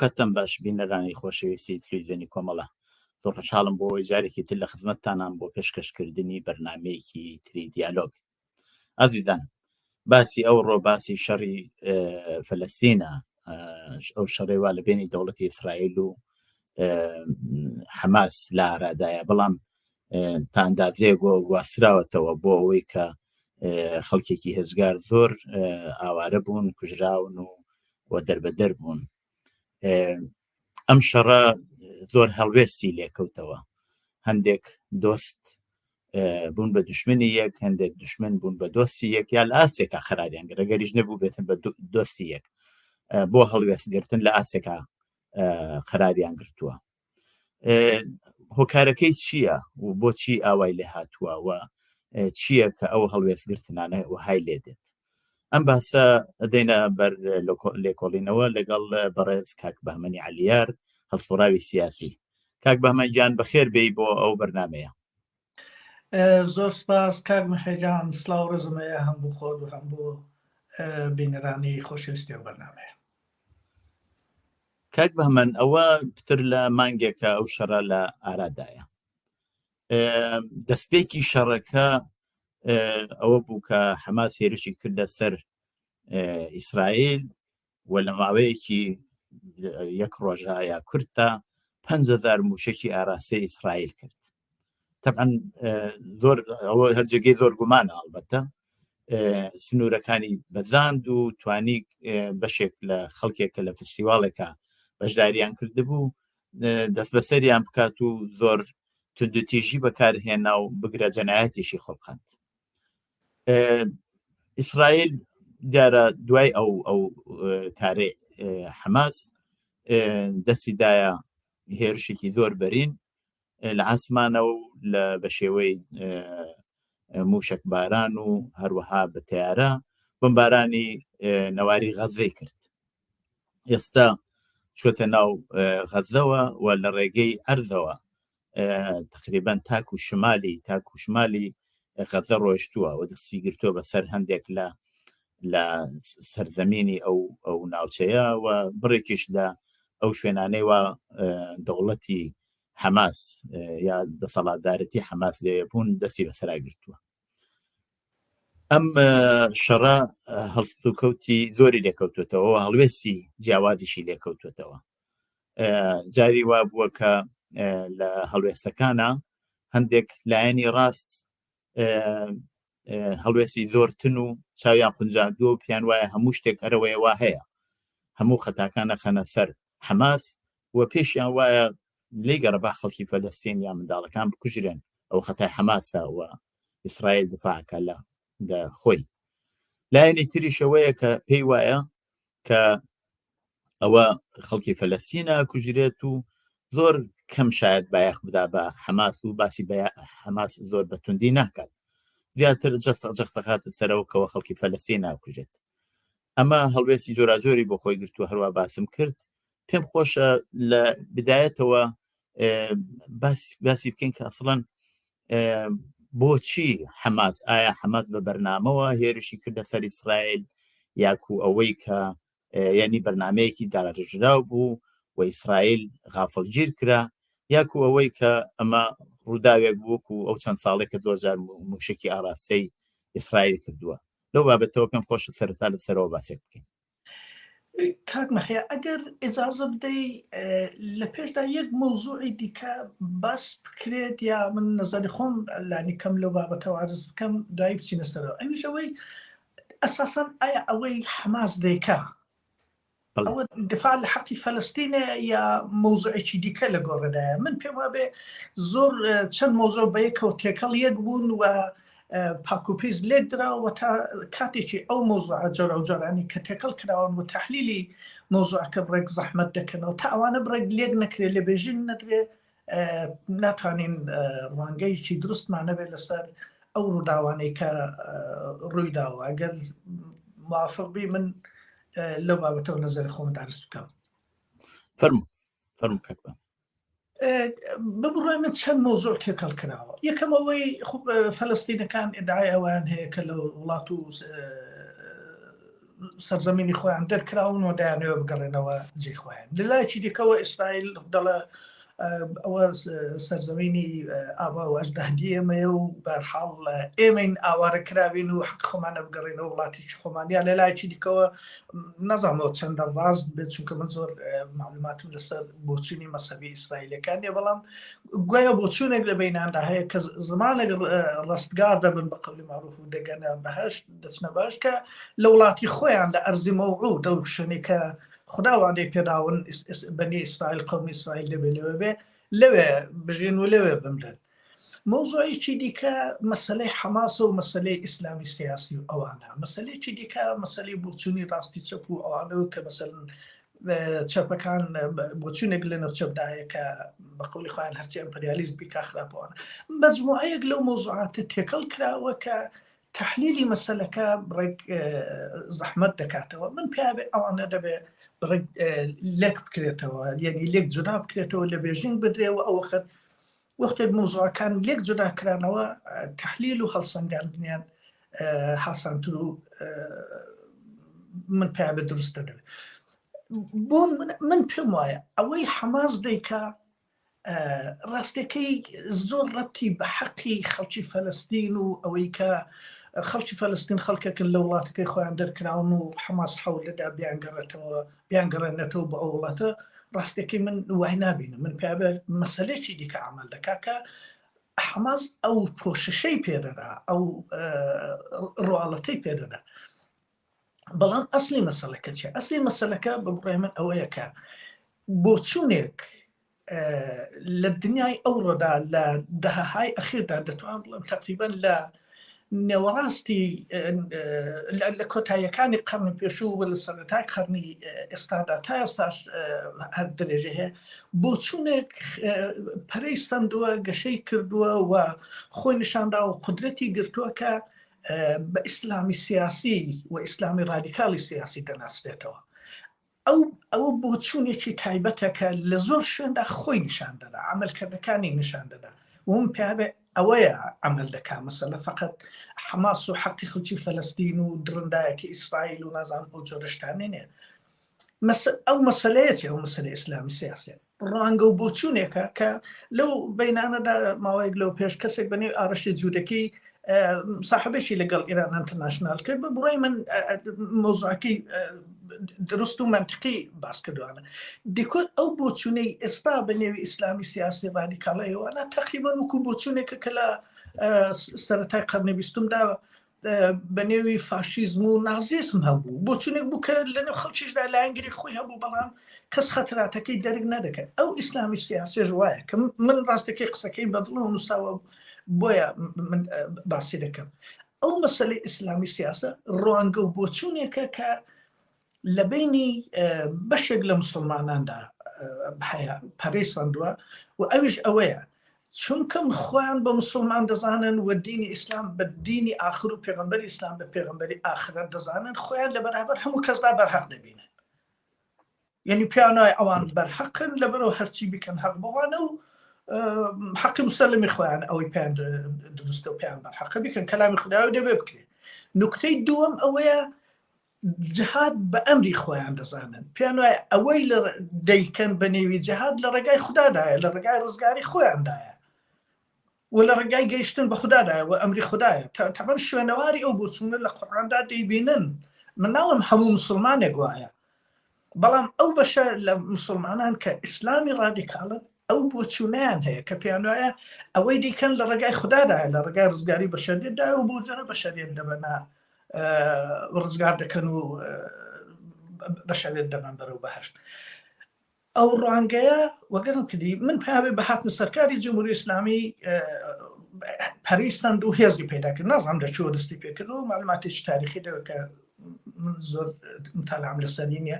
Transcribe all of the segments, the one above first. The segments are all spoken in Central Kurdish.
کاتتان باش بینەرانی خۆشەویستی تلویزیۆنی کۆمەڵە. زۆر خۆشحاڵم بۆ ئەوەی جارێکی تر لە خزمەتتانام بۆ پێشکەشکردنی بەرنامەیەکی تری دیالۆگ. ئازیزان باسی ئەوڕۆ باسی شەڕی فەلەستینە ئەو شەڕێ وا لە بینی دەوڵەتی ئیسرائیل و حەماس لە ئارادایە بەڵام تا ئەندازەیەک گواستراوەتەوە بۆ ئەوەی کە خەڵکێکی هێزگار زۆر ئاوارە بوون کوژراون و و دەربەدەر بوون ئەم شەڕە زۆر هەڵوێستی لێکەوتەوە هەندێک دۆست بوون بە دشمنی یەک هەندێک دشمن بوون بە دۆستی یەک یا لە ئاستێکا خەراریان گرە گەریش نەبوو بێتن بە دۆستی یەک بۆ هەڵوێست گرتن لە ئاستێکا قەراریان گرتووە هۆکارەکەی چییە و بۆچی ئاوای لێ هاتووە و چییە کە ئەو هەڵوێست گرتنانە وەهای لێ دێت ئەم باسە دێنە بەر لێکۆڵینەوە لەگەڵ بەڕێز کاک بەهمەنی عەلیار هەڵسوڕاوی سیاسی کاک بەهمەن گیان بەخێر بێی بۆ ئەو بەرنمەیە زۆر سپاس کاک محێجان سلااو ڕێزم هەیە هەم بۆ خۆت و هەم بۆ بینەرانی خۆشەویستی ئەو بەرنمەیە کاک بەهمەن ئەوە پتر لە مانگێکە ئەو شەڕە لە ئارادایە دەستپێکی شەڕەکە ئەوە بوو کە حەماس هێرشی کردە سەر ئیسرائیل و لە ماوەیەکی یەک ڕۆژە یا کورتە 5هزار موشکی ئاراستەی ئیسرائیل کرد طبعا زۆر ئەوە هەر جێگەی زۆر گومانە ئەڵبەتە سنوورەکانی بەزاند و توانی بەشێک لە خەڵکێک کە لە فستیواڵێکە بەشداریان کردبوو دەست بەسەریان بکات و زۆر توندوتیژی بەکارهێنا و بگرە جەنایەتیشی خوڵقاند ئیسرائیل دیارە دوای ئەو ئەو کارێ حەماس دەستی دایە هێرشێکی زۆر بەرین لە ئاسمانەوە و لە بە شێوەی موشک باران و هەروەها بە تیارە بمبارانی نەواری غەزەی کرد ئێستا چۆتە ناو غەزەوە و لە ڕێگەی ئەرزەوە تقریبان تاکو شمالی تاکو شمالی غەزە ڕۆشتووە و دەستی گرتووە بەسەر هەندێک لە لە سەرزەمینی ئەو ئەو ناوچەیە و بڕێکیش لە ئەو شوێنانەی وا دەوڵەتی حەماس یا دەسەڵاتدارەتی حەماس لێ بوون دەستی بەسەرا گرتووە ئەم شەڕە هەڵسوکەوتی زۆری لێکەوتوێتەوە هەڵوێستی جیاوازیشی لێکەوتوێتەوە جاری وا بووە کە لە هەڵوێستەکانە هەندێک لایەنی ڕاست هەڵوێستی زۆرتن و چاویان قونجاندووە و پیان وایە هەموو شتێک هەرەوەیە وا هەیە هەموو خەتاکانە خەنە سەر حەماس و پێشیان وایە لی گەڕە با خەڵکی فەلەستین یا منداڵەکان بکوژرێن ئەو خەتای حەماسە و ئیسرائیل دفاعکە لە خۆی لایەنی تریشەوەیە کە پێی وایە کە ئەوە خەڵکی فەلەستینە کوژرێت و زۆر کەم شاید بایەخ بدا بە حەماس و باسی حەماس زۆر بە توندی ناکات زیاتر جەستە جەختەخاتە سەرەوە کەەوە خەڵکی فەلەستین ناکوژێت ئەمە هەڵوێستی جۆراجۆری بۆ خۆی گرتووە هەروە باسم کرد پێم خۆشە لە بدایەتەوە باسی بکەین کە ئەسڵەن بۆچی حەماس ئایا حەماس بە بەرنامەوە هێرشی کردە سەر ئیسرائیل یاکو ئەوەی کە یعنی بەرنمەیەکی داڕێژراو بوو و ئیسرائیل غافڵگیر کرا یاکو ئەوەی کە ئەمە ڕووداوێک بووک و ئەو چەند ساڵێک کە زۆر جار موشکی ئاراستەی ئیسرائیل کردووە لەو بابەتەوە پێم خۆشە سەرەتا لەسەرەوە باسێک بکەین کاک مەحیا ئەگەر ئیجازە بدەی لە پێشدا یەک مەوزوعی دیکە باس بکرێت یا من نەزەری خۆم لانی کەم لەو بابەتەوە عەرز بکەم دوایی بچینە سەرەوە ئەویش ئەوەی ئەساسەن ئایا ئەوەی حەماس دەیکا ئەوە دفاع لە حەقی فەلەستینە یا مەوزوعێکی دیکە لە گۆڕێدایە من پێم وابێ زۆر چەند مەوزوع بە یەکەوە تێکەڵ یەک بوون و پاکوپیس لێک دراوە تا کاتێکی ئەو مەوزوعە جۆراوجۆرانی کە تێکەڵ کراون و تەحلیلی مەوزوعەکە بڕێک زەحمەت دەکەنەوە تا ئەوانە بڕێک لێک نەکرێت لێ بێژین نەدرێ ناتوانین ڕوانگەیەکی دروستمان نەبێت لەسەر ئەو ڕووداوانەی کە ڕوویداوە ئەگەر موافق بی من لەو بابەتەوە نەزەری خۆم دارست بکەم فەرموو فەرموو کاک بە. ببڕای من چەند مۆزۆ تێکەڵ کراوە یەکەم ئەوەی فەلەستینەکان ئیدعای ئەویان هەیە کە لە وڵات و. سەرزەمینی خۆیان دەرکراون و دەیانەوێت بگەڕێنەوە جێی خۆیان. لە لایەکی دیکەوە ئیسرائیل دەڵێ ئەوە سەرزەمینی ئابا و ئەژدادی ئێمەیە و بەرحاڵ ئێمەین ئاوارە کراوین و حەق خۆمانە بگەڕێنەوە وڵاتێکی خۆمان. یا لە لایەکی دیکەوە نازانمەوە چەندە ڕاست بێت، چونکە من زۆر معلوماتم لەسەر بۆچوونی مەسەبی ئیسرائیلەکان نیە، بەڵام گوایە بۆچوونێک لە بیناندا هەیە کە زمانێک ڕستگار دەبن بە قەولی معروف و دەگەنە بەهشت، دەچنە بەهشت کە لە وڵاتی خۆیان لە ئەرزی مەوعود، ئەو شوێنەی کە خودا وادەی پێداون بەنی ئیسرائیل، قەومی ئیسرائیل دەبێ لەوێ بێ، لەوێ بژین و لەوێ بمرن. مەوزوعێکی دیکە مەسەلەی حەماسە و مەسەلەی ئیسلامی سیاسی و ئەوانە. مەسەلەیەکی دیکە مەسەلەی بۆچوونی ڕاستی چەپ و ئەوانە و کە مەسەلەن چەپەکان بۆچوونێک لە نێو چەپدایە کە بە قەولی خۆیان هەرچی ئەمپریالیست بیکا خراپەوانە. مەجموعەیەک لەو مەوزوعاتە تێکەڵ کراوە کە تەحلیلی مەسەلەکە بڕێک زەحمەت دەکاتەوە. من پێ بێ ئەوانە دەبێ بڕێک لێک بکرێتەوە، یعنی لێک جودا بکرێتەوە، لە بێژینگ بدرێەوە. ئەوە خەت وەختێک مەوزوعەکان لێک جودا کرانەوە تەحلیل و هەڵسەنگاندنیان هاسانتر و من پێ بێ دروستە دەبێت. بۆ من پێم وایە ئەوەی حەماس دەیکا ڕاستەکەی زۆر ڕەتی بە حەقی خەڵکی فەلەستین و ئەوەی کە خەڵکی فەلەستین خەڵکێکن لە وڵاتەکەی خۆیان دەرکراون و حەماس حەول دەدا بیانگەڕێتەوە بیانگەڕێنێتەوە بۆ ئەو وڵاتە، ڕاستەکەی من وای نابینم. من پێ بێ مەسەلەیەکی دیکە عەمەل دەکا کە حەماس ئەو پۆششەی پێدەدا، ئەو ڕواڵەتەی پێدەدا. بەڵام ئەسلی مەسەلەکە چیە؟ ئەسلی مەسەلەکە بە بڕای من ئەوەیە کە بۆچوونێک لە دنیای ئەوڕۆدا لە دەهەهای ئەخیردا دەتوان بڵێم تقریبا لە نێوەڕاستی لە کۆتاییەکانی قەرنی پێشوو و لە سەرەتای قەرنی ئێستادا تا ئێستاش هەر درێژە هەیە، بۆچوونێک پەرەی سەندووە، گەشەی کردووە و خۆی نیشاندا و قودرەتی گرتووە کە بە ئیسلامی سیاسی و ئیسلامی ڕادیکاڵی سیاسی دەناسرێتەوە. ئەو ئەوە بۆچوونێکی تایبەتە کە لە زۆر شوێندا خۆی نیشان دەدا، عەمەلکردەکانی نیشان دەدا و من پێم وابێ ئەوەیە عەمەل دەکا. مەسەلە فەقەت حەماس و حەقی خەڵکی فەلەستین و دڕندایەتی ئیسرائیل و نازانم ئەو جۆرە شتانە نییە. ئەو مەسەلەیە چی؟ ئەو مەسەلە ئیسلامی سیاسیە ڕوانگە و بۆچوونێکە کە لەو بینانەدا ماوەیەک لەو پێش کەسێک بە نێو ئارەشی جوودەکەی ساحبێکی لەگەڵ ئیران ئینتەرناشنال کرد، بە بڕای من مۆزعەکەی دروست و منطقی باس کردوانە. دیکۆت ئەو بۆچوونەی ئێستا بە نێوی ئیسلامی سیاسی ڕادیکاڵەیەوەە تقریبا وەکو بۆچوونێکە کە لە سەرەتای قەرنی بیستمدا بە نێوی فاشیزم و نازیسم هەبوو، بۆچونێک بوو کە لەنێو خەڵکیشدا لایەنگری خۆی هەبوو، بەڵام کەس خەتراتەکەی دەرک نەدەکرد. ئەو ئیسلامی سیاسیش وایە کە من ڕاستەکەی قسەکەی بەدڵ و نووساوە، بۆیە من باسی دەکەم. ئەو مەسەلەی ئیسلامی سیاسە ڕوانگە و بۆچوونێکە کە لە بینی بەشێک لە مسلماناندا هەیە، پەرەی سەندووە و ئەویش ئەوەیە چونکم خۆیان بە مسلمان دەزانن و دینی ئیسلام بە دینی ئاخر و پێغەمبەری ئیسلام بە پێغەمبەری ئاخرەت دەزانن، خۆیان لە بەرابەر هەموو کەسدا بەرهەق دەبینن. یعنی پیان وایە ئەوان بەرهەقن، لەبەرەوە هەرچی بکەن هەق بەوانە و حەقی مسلمی خۆیان ئەوەی پێیان دروستە و پێیان بەرهەقە بکەن، کەلامی خوداوی دەبێ بکرێت. نوکتەی دووەم ئەوەیە جهاد بە ئەمری خۆیان دەزانن، پێیان وایە ئەوەی لە دەیکەن بە نێوی جهاد لە ڕێگای خودادایە، لە ڕێگای ڕزگاری خۆیاندایە و لە ڕێگای گەیشتن بە خودادایە و ئەمری خودایە. تەبەن شوێنەواری ئەو بۆچوونە لە قورئاندا دەیبینن. من ناڵم هەموو مسلمانێک وایە، بەڵام ئەو بەشە لە مسلمانان کە ئیسلامی ڕادیکاڵن ئەو بۆچوونیان هەیە کە پێیان وایە ئەوەی دیکەن لە ڕێگای خودادایە، لە ڕێگای ڕزگاری بەشەریەتدایە و بۆ جۆرە بەشەریەت دەبەنە ڕزگار دەکەن و بەشەریەت دەبەن بەرەو بەهەشت. ئەو ڕوانگەیە وەگەزم کردی من پاوێ بە هاتنە سەرکاری جمهوری ئیسلامی پەرەی سەند و هێزی پەیدا کرد. نازانم لە کوێوە دەستی پێکرد و معلوماتێکی تاریخی دەوێت کە من زۆر متالعام لەسەری نییە،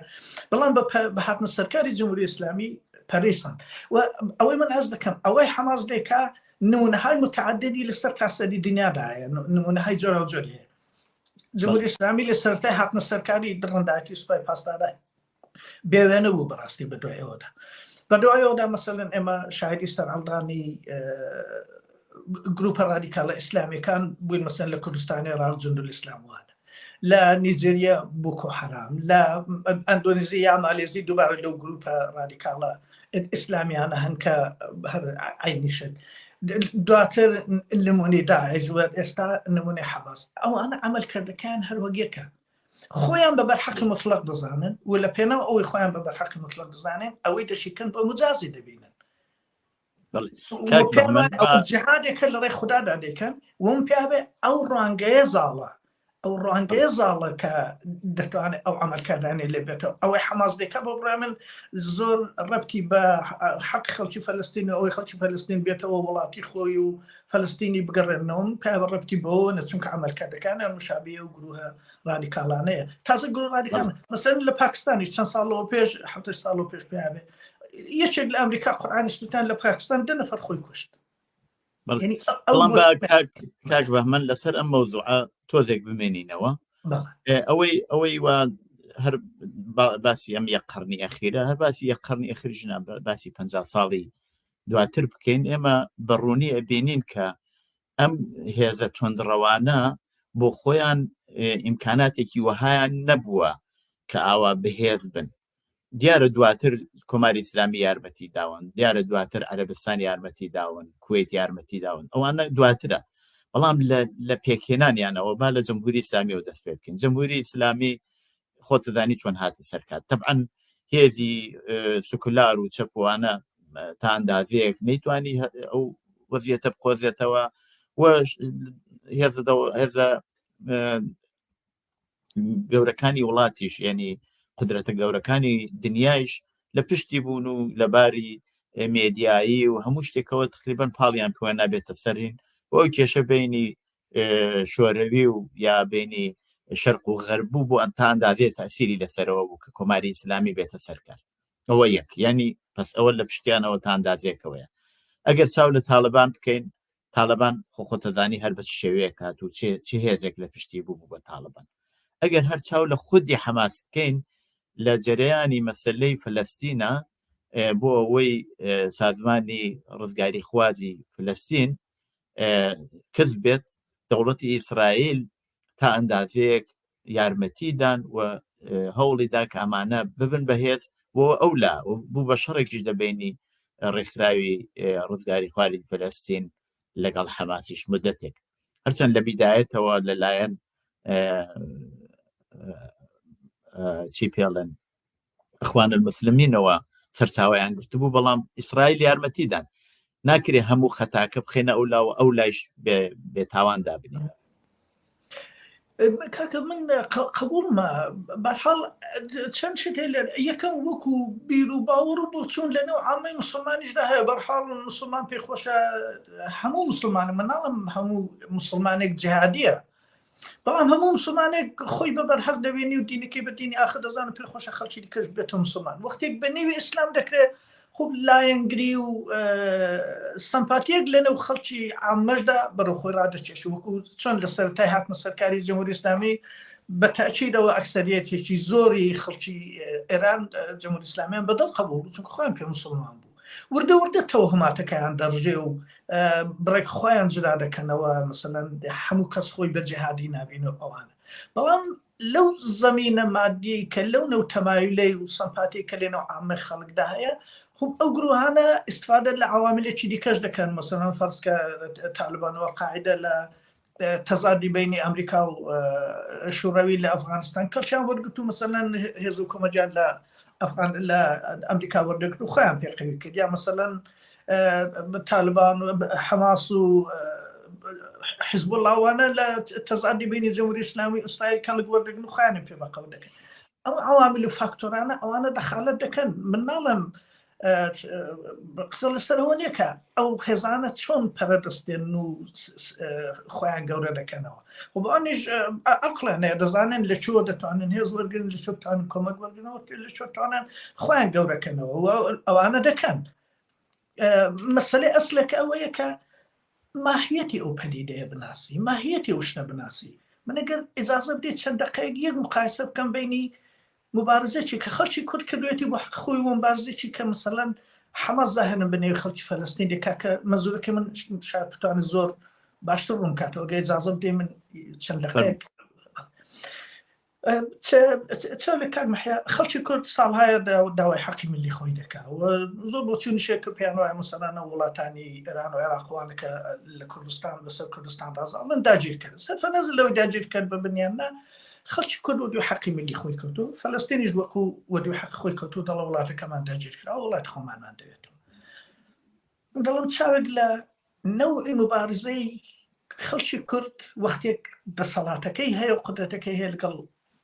بەڵام بە هاتنە سەرکاری جمهوری ئیسلامی پەرەی سەند. و ئەوەی من عەرز دەکەم ئەوەی حەماس دەیکا نمونەهای متعددی لەسەر تاسەری دنیادایە، نمونەهای جۆراوجۆری هەیە. جمهوری ئیسلامی لە سەرەتای هاتنە سەرکاری دڕندایەتی سوپای پاسداران بێوێنە بوو بەڕاستی. بە دوای ئەوەدا بە دوای ئەودا مەسەلەن ئێمە شاهدی سەرهەڵدانی گروپە ڕادیکاڵە ئیسلامیەکان بووین، مەسەن لە کوردستانی ڕاو جندول ئیسلام وانە. لە نیجریە بۆکۆ حەرام، لە ئەندۆنیزی یا مالێزی دووبارە لەو گروپە ڕادیکاڵە ئیسلامیانە هەن کە هەر عینیشن. دواتر نمونەی داعش و ئێستا نمونەی حەماس. ئەوانە عەمەلکردەکەیان هەر وەک یەکە. خۆیان بە بەرحەقی مطلق دەزانن و لە پێناو ئەوەی خۆیان بە بەرحەقی مطلق دەزانن ئەوەی دەشیکەن بە مجازی دەبینن. جهادێکە لە ڕێی خودادا دەیکەن وم پیا بێ ئەو ڕوانگەیە زاڵە ئەو ڕوانگەیە زاڵە کە دەتوانێت ئەو عملکردانی لێ بێتەوە ئەوەی حەماس دەکە بۆ بڕای من زۆر ڕەتی بە حەق خەڵکی فەلستین و ئەوەی خەڵکی فەلستین بێتەوە وڵاتی خۆی و فەلستینی بگەڕێنەوەم پیا بە ڕەتی بەوە نە چونکە عملکردەکانیان مشابهە و گروهە ڕادیکاڵانەیە تازە گروه ڕادیکال مەسەلەن لە پاکستانی چەند ساڵەوە پێش حەوت ساڵەوە پێش پیا بێ یەکێک لە ئەمریکا قورئانی سووتان لە پاکستان دە نەفەر خۆی کوشت کاک بەهمەن لەسەر ئەم مەوزوعە تۆزێک بمێنینەوە ئەوەی ئەوەی وا هەر باسی ئەم یەک قەرنی ئەخیرە هەر باسی یەک قەرنی ئەخیر ژنا باسی پ ساڵی دواتر بکەین ئێمە بەڕوونی ئەبینین کە ئەم هێزە توندڕەوانە بۆ خۆیان ئیمکاناتێکی وەهایان نەبووە کە ئاوا بەهێز بن دیارە دواتر کۆماری ئیسلامی یارمەتی داون دیارە دواتر عەرەبستان یارمەتی داون کوێت یارمەتی داون ئەوانە دواترە بەڵام لە پێکهێنانیانەوە با لە جمهوری ئیسلامیەوە دەست پێ بکەین جمهوری ئیسلامی خۆتەزانی چۆن هاتە سەرکار تەبعەن هێزی سکولار و چەپوانە تا ئەندازەیەک نەیتوانی ئەو وەزیەتە بقۆزێتەوە و هێزە گەورەکانی وڵاتیش یعنی قدرەتە گەورەکانی دنیایش لە پشتی بوون و لەباری مێدیایی و هەموو شتێکەوە تقریبان پاڵیان پێوە نابێتە سەرین بۆ کێشە بینی شۆرەوی و یا بینی شەرق و غەرب بوو بۆ ئەنتا ئەندازەیە تەسیری لەسەرەوە بوو کە کۆماری ئیسلامی بێتە سەرکار ئەوە یەک ینی پس ئەوە لە پشتیانەوە تا ئەندازەیەکەوەیە ئەگەر چاو لە تاالبان بکەین تاالبان خۆ خۆتەزانی هەر بە چ شێوەیەک هات و چ هێزێک لە پشتی بوو بوو بە تاالبان ئەگەر هەر چاو لە خودی حەماس بکەین لە جەرەیانی مەسلەی فلستینە بۆ ئەوەی سازمانی ڕزگاری خوازی فلستین کز بێت دەوڵەتی ئیسرائیل تا ئەندازەیەک یارمەتی دان و هەوڵی دا کە ئەمانە ببن بەهێز بۆ ئەو لا بوو بە شەڕێکیش دەبینی ڕێکخراوی ڕزگاری خواری فلستین لەگەڵ حەماسیش مدەتێک هەرچەند لە بیدایەتەوە لەلایەن چی پێڵێن ئەخوان المسلمینەوە سەرچاوەیان گرتبوو بەڵام ئیسرائیل یارمەتیدان ناکرێ هەموو خەتاکە بخێنە ئەو لاوە ئەو لایش بێتاوان دابنێ کاکە من قبولمە بەرحاڵ چەند شت هەیە لە یەکەم وەکو بیر و باوەڕ و بۆچوون لە نێو عامەی مسلمانیشدا هەیە بەرحاڵ مسلمان پێی خۆشە هەموو مسلمانە مناڵم هەموو مسلمانێک جیهادیە بەڵام هەموو مسلمانێک خۆی بە بەرهەق دەبینی و دینەکەی بە دینی ئاخر دەزانە پێ خۆشە خەڵکی دیکەش بێتە مسلمان وەختێک بە نێوی ئیسلام دەکرێت خوب لایەنگری و سەمپاتیەک لەنێو خەڵکی عامەشدا بەرەو خۆی ڕادەکێش وەکو چۆن لە سەرەتای هاتنە سەرکاری جمهوری ئیسلامی بە تاچیدەوە ئەکسەریەتێکی زۆری خەڵکی ئێران جمهوری ئیسلامیان بەدڵ قبول بوو چونکە خۆیان پێ مسلمان بوو وردە وردە تەوهماتەکەیان دەڕژێ و بڕێک خۆیان جدا دەکەنەوە مثلەن هەموو کەس خۆی بە جیهادی نابین و ئەوانە بەڵام لەو زەمینە مادیەی کە لەو نەو تەمایلەی و سەمپاتیەی کە لەناو عامەی خەڵکدا هەیە خب ئەو گروهانە ئیستفادە لە عواملێکی دیکەش دەکەن مەسەلەن فەرز کە تاالبان و قاعدە لە تەزادی بینی ئەمریکا و شوڕەوی لە ئەفغانستان کەڵکیان وەرگرت و مەسەلەن هێز و کۆمەجان لە ئەفغان لە ئەمریکا وەردەگرت و خۆیان پێقەوی کرد یا مەسەلەن تالبان و حەماس و حزب اللهوانە لە تەزادی بینی جمهوری ئیسلامی ئیسرائیل کەڵک وەردەگرن و خۆیان پێ بەقەو دەکەن ئەو عوامل و فاکتۆرانە ئەوانە دەخالەت دەکەن من ناڵێم قسە لەسەر ئەوە نییە کە ئەو خێزانە چۆن پەرە دەستێن و خۆیان گەورە دەکەنەوە خۆ ئەوانیش ئەقڵیان هەیە دەزانن لە چوە دەتوانن هێز وەرگن لە چۆ توانن کۆمەک وەرگنەوە لە چۆ توانن خۆیان گەورەکەنەوە ئەوانە دەکەن مەسلەی ئەسلەکە ئەوەیە کە ماهیەتی ئەو پەدیدەیە بناسی ماهیەتی ئەو شتە بناسی من ئەگەر ئیجازە بدەیت چەند دقەیەک یەک مقایسە بکەم بینی مبارزەیەکی کە خەڵکی کورد کردوێتی بۆ حەق خۆی و مبارزەیەکی کە مەسەلەن حەماس زاهێنن بە نێوی خەڵکی فەلەستین دەکا کە مەزورەکەی من شاید بتوانێت زۆر باشتر ڕوون کاتەوە گە ئیجازە بدەی من چەند دقەیەک. چ لە کاک مەحیا خەڵکی کورد ساڵهایە داوای حەقی ملی خۆی دەکا و زۆر بۆچوونیشێک کە پێیان وایە مەسەلەن وڵاتانی ئێران و عێراقوانە کە لە کوردستان بەسەر کوردستان ڕازاڵن داگیرکەن سەرفە نەزر لەوەی داگیرکەر ببن یان نا خەڵکی کورد وەدوی حەقی ملی خۆی کەوتو فەلەستینیش وەکو وەدوی حەق خۆی کەوتو دەڵە وڵاتەکەمان داگیرکرا وڵات خۆمانمان دەوێتەوە من دەڵم چاوێک لە نەوعی مبارزەی خەڵکی کورد وەختێک دەسەڵاتەکەی هەیە و قدرەتەکەی هەیە لەگەڵ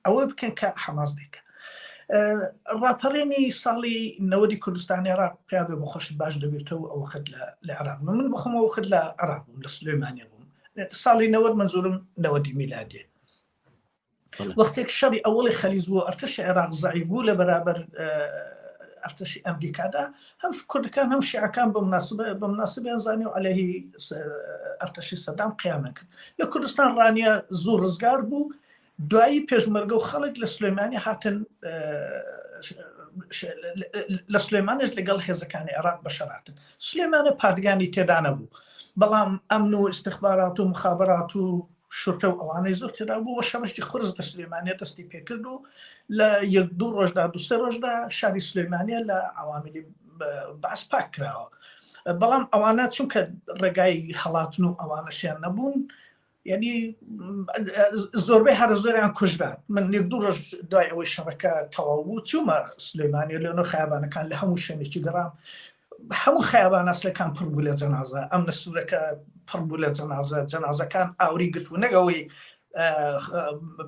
ئەوە بکەن کە حەماس دەکە ڕاپەڕێنی ساڵی نەوەدی کوردستانی عێراق پیا بێ بۆ خۆشت باش دەبێتەوە ئەو وەخت لە عێراق من بخۆم وەخت لە عێراق بووم لە سلێمانیە بووم ساڵی نەوەد منزورم نەوەدی میلادیە وەختێک شەڕی ئەوەڵی خەلیج بوو ئەرتەشی عێراق زەعیف بوو لە بەرابەر ئەرتەشی ئەمریکادا هەم کوردەکان هەم شیعەکان بە مناسبە بە مناسبیان زانی و عەلەیهی ئەرتەشی سەدام قیامیان کرد لە کوردستان ڕانیە زوو ڕزگار بوو دوایی پێشمەرگە و خەڵک لە سلێمانی هاتن لە سلێمانش لەگەڵ هێزەکانی عێراق بەشەراتن سلێمانە پادگانی تێدا نەبوو بەڵام ئەمن و استخبارات و مخابرات و شورتە و ئەوانەی زۆر تێدا بوو و شەڕێکی قورس لە سلێمانیە دەستی پێکرد و لە یەک دوو ڕۆژدا دوو سێ ڕۆژدا شاری سلێمانیە لە عەواملی بەعس پاک کراوە بەڵام ئەوانە چونکە ڕێگای هەڵاتن و ئەوانەشیان نەبوون یعنی زۆربەی هەرە زۆریان کوژران من یەک دوو ڕۆژ دوای ئەوەی شەڕەکە تەواو بوو چوومە سلێمانی لەنۆ خیابانەکان لە هەموو شوێنێکی گەڕام هەموو خەیابانە ئەسلەکان پڕ بوو لە جەنازە ئەمنە سوورەکە پڕ بوو لە جەنازە جەنازەکان ئاوری گرت و نەگەوەی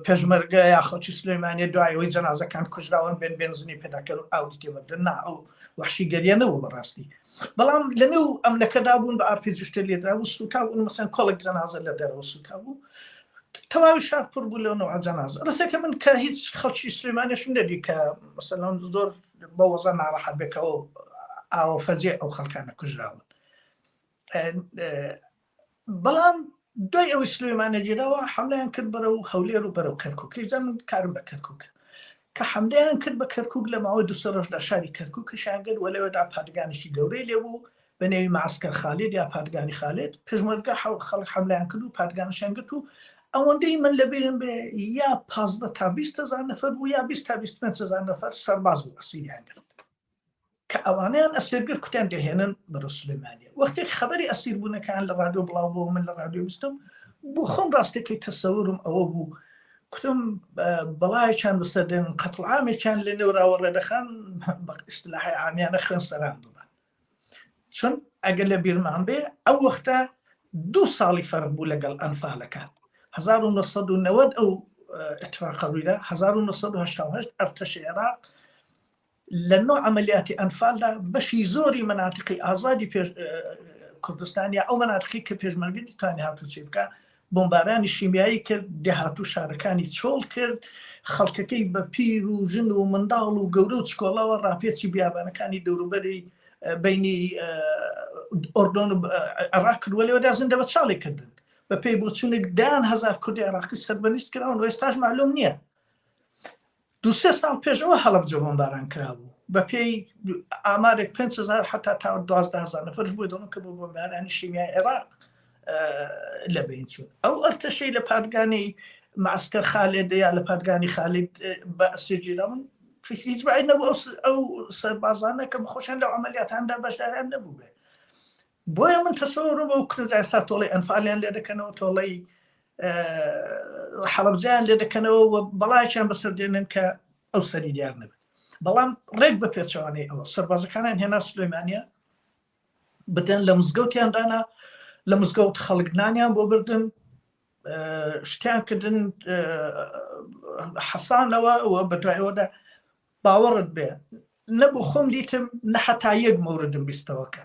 پێشمەرگە یا خەڵکی سلێمانیە دوایەوەی جەنازەکان کوژراون بێن بێنزنی پێداکەن و ئاوری تێبەردن نا ئەو وەحشیگەریە نەبوو بەڕاستی بەڵام لەنێو ئەمنەکەدا بوون بە ئارپی جوشتە لێدرا بوو سوتا بوون مەسەن کۆڵێک جەنازە لە دەرەوە سوتا بوو تەواوی شار پڕ بوو لەو نەوە جەنازە ڕستێکە من کە هیچ خەڵکی سلێمانیشم نەدی کە مەسەلەن زۆر بە وەزە ناڕەحەت بێ کە ئەو ئاوە فەجێ ئەو خەڵکانە کوژراون بەڵام دوای ئەوەی سلێمانە گیراوە حملیان کرد بەرەو هەولێر و بەرەو کەرکک هیچدا من کارم بە کەرکک کە حملیان کرد بە کەرکک لە ماوەی دو ڕۆژدا شاری کەرکک شانگەر وە لەوێدا پادگانێکی گەورەی لێبوو بە نێوی معسکر خالید یا پادگانی خالد پێشمەرگە خەڵک حملیان کرد و پادگانشیان گرت و ئەوەندەی من لەبیرم بێ یا 15 تا 20 هزار نەفەر بوو یا 20 تا 25 هزار نەفەر سەرباز بوو ئەسیریان گرت کە ئەوانەیان ئەسیر گرت کوتیان دەهێنن بەرەو سلێمانیە وەختێک خەبەری ئەسیر بوونەکان لە ڕادیۆ بڵاو بۆ من لە ڕادیۆ بیستم بۆ خۆم ڕاستەکەی تەسەورم ئەوە بوو کوتم بەڵایەکیان بەسەر دێن قەتڵ عامێکیان لە نێوراوە ڕێدەخان بە ئیستلاحی عامیانە خوێن سەران ببن چون ئەگەر لە بیرمان بێ ئەو وەختە دوو ساڵی فەرق بوو لەگەڵ ئەنفالەکە 1990 ئەو اتفاقە ڕوویدا 1988 ئەرتەشی عێراق لە نۆ عملیاتی ئەنفالدا بەشی زۆری مناتقی ئازادی پێش کوردستان یا ئەو مناتقی کە پێشمەرگە توانی هاتوچێ بکە بۆمبارانی شیمیایی کرد دێهات و شارەکانی چۆڵ کرد خەڵکەکەی بە پیر و ژن و منداڵ و گەورە و چکۆڵەوە ڕاپێچی بیابانەکانی دەوروبەری بینی ئۆردۆن و عێراق کرد وە لێوەدا زیندە بە چاڵی کردن بە پێی بۆچوونێک دەیان هەزار کوردی عێراقی سەربەنیست کراون و ئێستاش معلوم نییە دوو سێ ساڵ پێش ئەوە هەڵەبجە بۆمباران کرابوو بەپێی ئامارێک 5هزار حتا تا 12هزار نەفەرش بووی دەڵن کە بۆ بۆمبارانی شیمیای عێراق لە بین چوون ئەو ئەرتەشەی لە پادگانی معسکەر خالێد یا لە پادگانی خالید بە ئەسیرگیراون هیچ باید نەبوو ئەو سەربازانە کە بەخۆشیان لە عملیاتاندا بەشداریان نەبوو بێ بۆیە من تەسەوڕم بەو کرد ئێستا تۆڵەی ئەنفالیان لێ دەکەنەوە تۆڵەی حەڵەبجەیان لێ دەکەنەوە و بەڵایەکیان بەسەر دێنن کە ئەو سەری دیار نەبێت بەڵام ڕێک بە پێچەوانەی ئەوە سەربازەکانیان هێنا سلێمانە بدەن لە مزگەوتیان دانا لە مزگەوت خەڵک نانیان بۆ بردن شتیان کردن حەسانەوە و بەدوایەوەدا باوەڕت بێ نە بۆ خۆم دیتم نە حەتا یەک مەوردم بیستەوە کە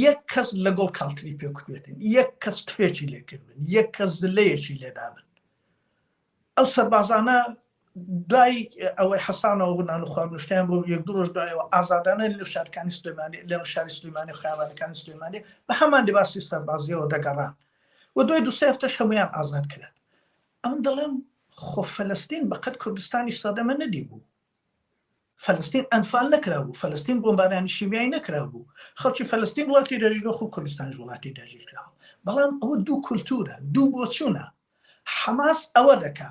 یەک کەس لە گۆڵ کاڵتری پێ کوتبێتن یەک کەس تفێکی لێ کردبن یەک کەس زلەیەکی لێدابن ئەو سەربازانە دوای ئەوەی حەسانەوە بوو نان و خواردنشتیان بۆ یەک دوو ڕۆژ دوایەوە ئازادانە لە شارەکانی سلێمانی لە شاری سلێمانی و خیابانەکانی سلێمانی بە هەمان لباسی سەربازیەوە دەگەڕان و دوای دوو سێ هەفتەش هەمویان ئازاد کران ئەم دەڵێم خۆ فەلەستین بەقەد کوردستانی سەدەمە نەدیبوو. فەلەستین ئەنفال نەکرابوو، فەلەستین بۆمبارانی شیمیایی نەکرابوو. خەڵکی فەلەستین وڵاتی داگیرکراوە، خۆ کوردستانیش وڵاتی داگیرکراوە. بەڵام ئەوە دوو کولتوورە، دوو بۆچوونە. حەماس ئەوە دەکا.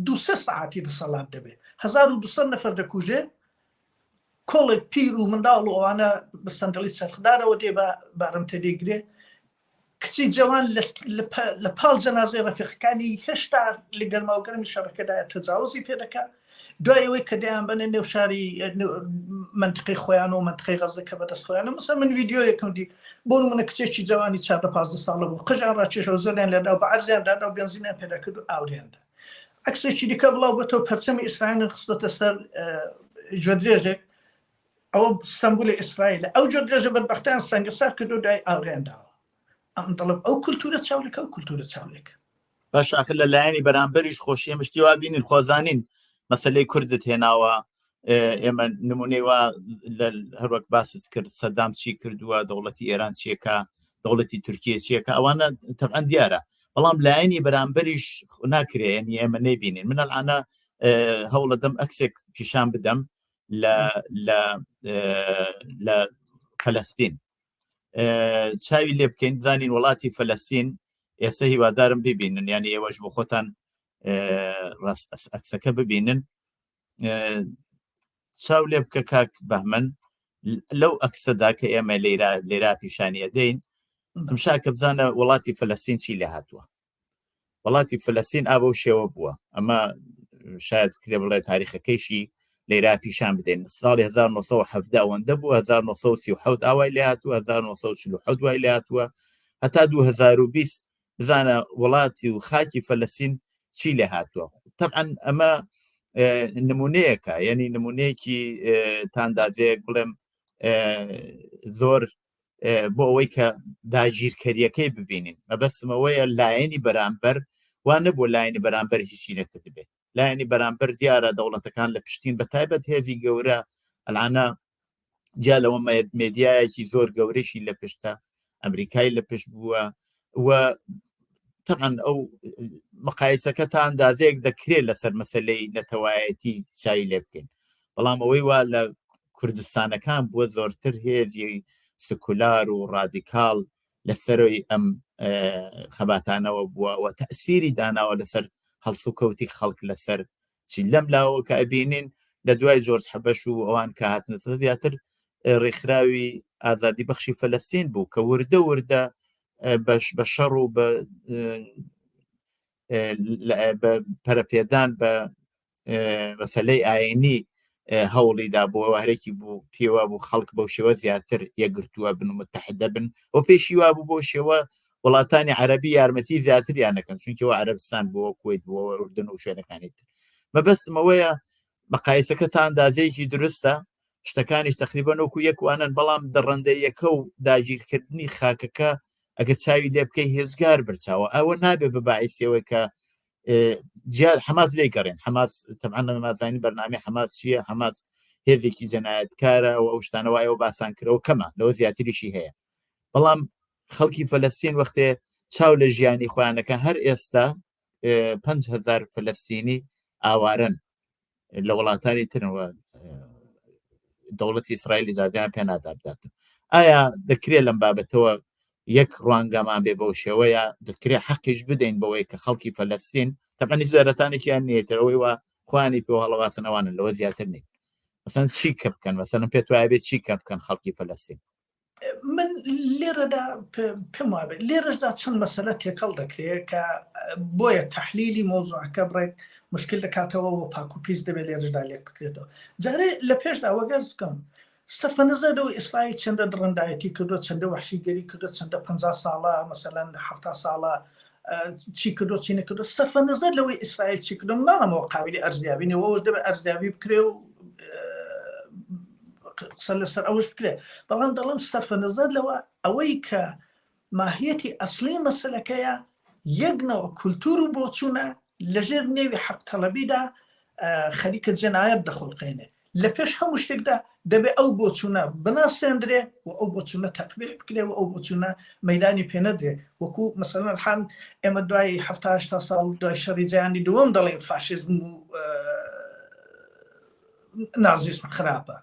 دوسێ سەعاتی دەسەڵات دەبێت 1200 نەفەر دەکوژێ کۆڵێک پیر و منداڵ و ئەوانە بە سەندەڵی چەرخدارەوە دێ بە بارمتە دەیگرێ کچی جەوان لە پاڵ جەنازەی ڕەفیقەکانی هێشتا لە گەرماوگەرمی شەڕەکەدا تەجاوزی پێ دەکا دوای ئەوەی کە دەیان بەنە نێو شاری منطقی خۆیان و منطقی غەزە کە بەدەست خۆیانە مەسە من ڤیددیویەکم دی بۆ منە کچێکی جوانی چاردە پازدە ساڵە بوو قژیان ڕاکێشەوە زۆریان لێدا و بە عەرزیان دادا و بێنزینیان پێدا کرد و ئاوریاندا عەکسێکی دیکە بڵاو بۆتەوە پەرچەمی ئیسرائیل خستۆتە سەر گوێدرێژێک ئەوە سەمبولی ئیسرائیلە ئەو گوێدرێژە بەدبەختیان سەنگەسار کردو دوای ئاوریان داوە ئەم دەڵم ئەو کولتورە چاولێکە ئەو کولتورە چاولێکە باش ئاخر لە لایەنی بەرامبەریش خۆشی ئێمە شتی وا بینین خۆزانین مەسلەی کوردت هێناوە ئێمە نمونەی وا هەروەک باست کرد سەدام چی کردووە دەوڵەتی ئێران چیەکە دەوڵەتی تورکیە چیەکە ئەوانە تەبعەن دیارە بەڵام لایەنی بەرامبەریش ناکرێ یعنی ئێمە نەیبینین من الانە هەوڵەدەم ئەکسێک پیشان بدەم لە لە لە فەلەستین چاوی لێ بکەین بزانین وڵاتی فەلەستین ئێستا هیوادارم ببینن یعنی ئێوەش بۆ خۆتان ڕاست ئەکسەکە ببینن چاو لێ بکە کاک بەهمەن لەو ئەکسەدا کە ئێمە لێرا لێرا پیشانیە دەین تمشاکە بزانە وڵاتی فلستین چی لێ هاتووە وڵاتی فلستین ئا بەو شێوە بووە ئەمە شاید کرێ بڵێ تاریخەکەیشی لێرا پیشان بدەین ساڵی 1970 ئەوەندە بوو 1937 ئاوای لێ هاتووە 1940 وای لێ هاتووە هەتا 2020 بزانە وڵاتی و خاکی فەلەسین چی لێ هاتووە تەبعەن ئەمە نمونەیەکە یعنی نمونەیەکی تاندازەیەک بڵێم زۆر بۆ ئەوەی کە داگیرکەریەکەی ببینین مەبەستمەوەیە لایەنی بەرامبەر وا نەبوو لایەنی بەرامبەر هیچی نەکردبێت لایەنی بەرامبەر دیارە دەوڵەتەکان لە پشتین بە تایبەت هێزی گەورە ئەلانە جیا لەوە مێدیایەکی زۆر گەورەشی لە پشتە ئەمریکای لە پشت بووە و تەعاان ئەو مقایسەکە تا ئەندازەیەک دەکرێت لەسەر مەسلەی نەتەوایەتی چای لێ بکەین بەڵام ئەوەی وا لە کوردستانەکان بووە زۆرتر هێزی سکولار و ڕادیکاڵ لەسەرۆی ئەم خەباتانەوە بووە و تەسیری داناوە لەسەر هەڵسوکەوتی خەڵک لەسەر چی لەم لاوە کە ئەبینین لە دوای جۆرج حەبەش و ئەوان کە هاتنەتە زیاتر ڕێکخراوی ئازادی بەخشی فەلەستین بوو کە وردە وردە بەش بە شەڕ و بە پەرەپێدان بە مەسلەی ئاینی هەوڵی دا بۆ هەرێکی بوو پێوە بوو خەڵک بەو شێوە زیاتر یەکگرتووە بن و متحدە بن و پێشی وا بوو بۆ شێوە وڵاتانی عەربی یارمەتی زیاتریان نەکەن چونکەوە عەربستان بووە کویت بووە ئوردن و شوێنەکانی تر مەبەستمەوەیە مەقایسەکە تا ئەندازەیەکی دروستە شتەکانیش تقریبا وەکو یەکوانن بەڵام دڕندەیەکە و داگیرکردنی خاکەکە ئەگەر چاوی لێ بکەی هێزگار برچاوە ئەوە نابێ بە باعیسیەوەی کە جیار حەماس لێ گەڕێن حەماس تەبعەن نازانین بەرنامەی حەماس چییە حەماس هێزێکی جەنایەتکارە و ئەو شتانەوە ئەوە باسان کرەوە کەمە لەوە زیاتریشی هەیە بەڵام خەڵکی فەلەستین وەختێ چاو لە ژیانی خۆیانەکە هەر ئێستا 5هزار فلستینی ئاوارن لە وڵاتانی ترەوە دەوڵەتی ئیسرائیل ئیجازیان پێ نادا بداتن ئایا دەکرێت لەم بابەتەوە یەک ڕوانگەمان بێ بەو شێوەیە دەکرێت حەقیش بدەین بەوەی کە خەڵکی فەلەستین تەبعەن هیچ دەرەتانێکیان نییە تر ئەوەی وا خوانی پێ هەڵەواسن ئەوانن لەوە زیاتر نین مەسەن چی کە بکەن مەسەلەن پێت وایە بێ چی کە بکەن خەڵکی فەلەستین من لێرەدا پێم وابێت لێرەشدا چەند مەسەلە تێکەڵ دەکرێت کە بۆیە تەحلیلی مۆزوعەکە بڕێک مشکل دەکاتەوە و پاک و پیس دەبێت لێرەشدا لێک بکرێتەوە جارێ لە پێشدا وەگەرز بکەم سەرفە نەزەر لەوەی ئیسرائیل چەندە دڕندایەتی کردووە چەندە وەحشیگەری کردووە چەندە 50 ساڵە مەسەلەن 70 ساڵە چی کردو چی نەکردو سەرفە نەزەر لەوەی ئیسرائیل چی کردو ناڵەمەوە قابلی ئەرزیابی نەوەش دەبێت ئەرزیابی بکرێ و قسە لەسەر ئەوەش بکرێت بەڵام دەڵم سەرفە نەزەر لەوە ئەوەی کە ماهیەتی ئەسلی مەسلەکەیە یەکنەوە کولتور و بۆچوونە لەژێر نێوی حەق تەڵەبیدا خەریکە جەنایەت دەخۆڵقێنێ لە پێش هەموو شتێکدا دەبێ ئەو بۆچوونە بناسێندرێ و ئەو بۆچوونە تەقبیح بکرێ و ئەو بۆچوونە مەدانی پێ نەدرێ وەکو مەسەلەن حان ئێمە دوای هەفتا ساڵ دوای شەڕی جیهانی دووەم دەڵێن فاشیزم و نازیسم خراپە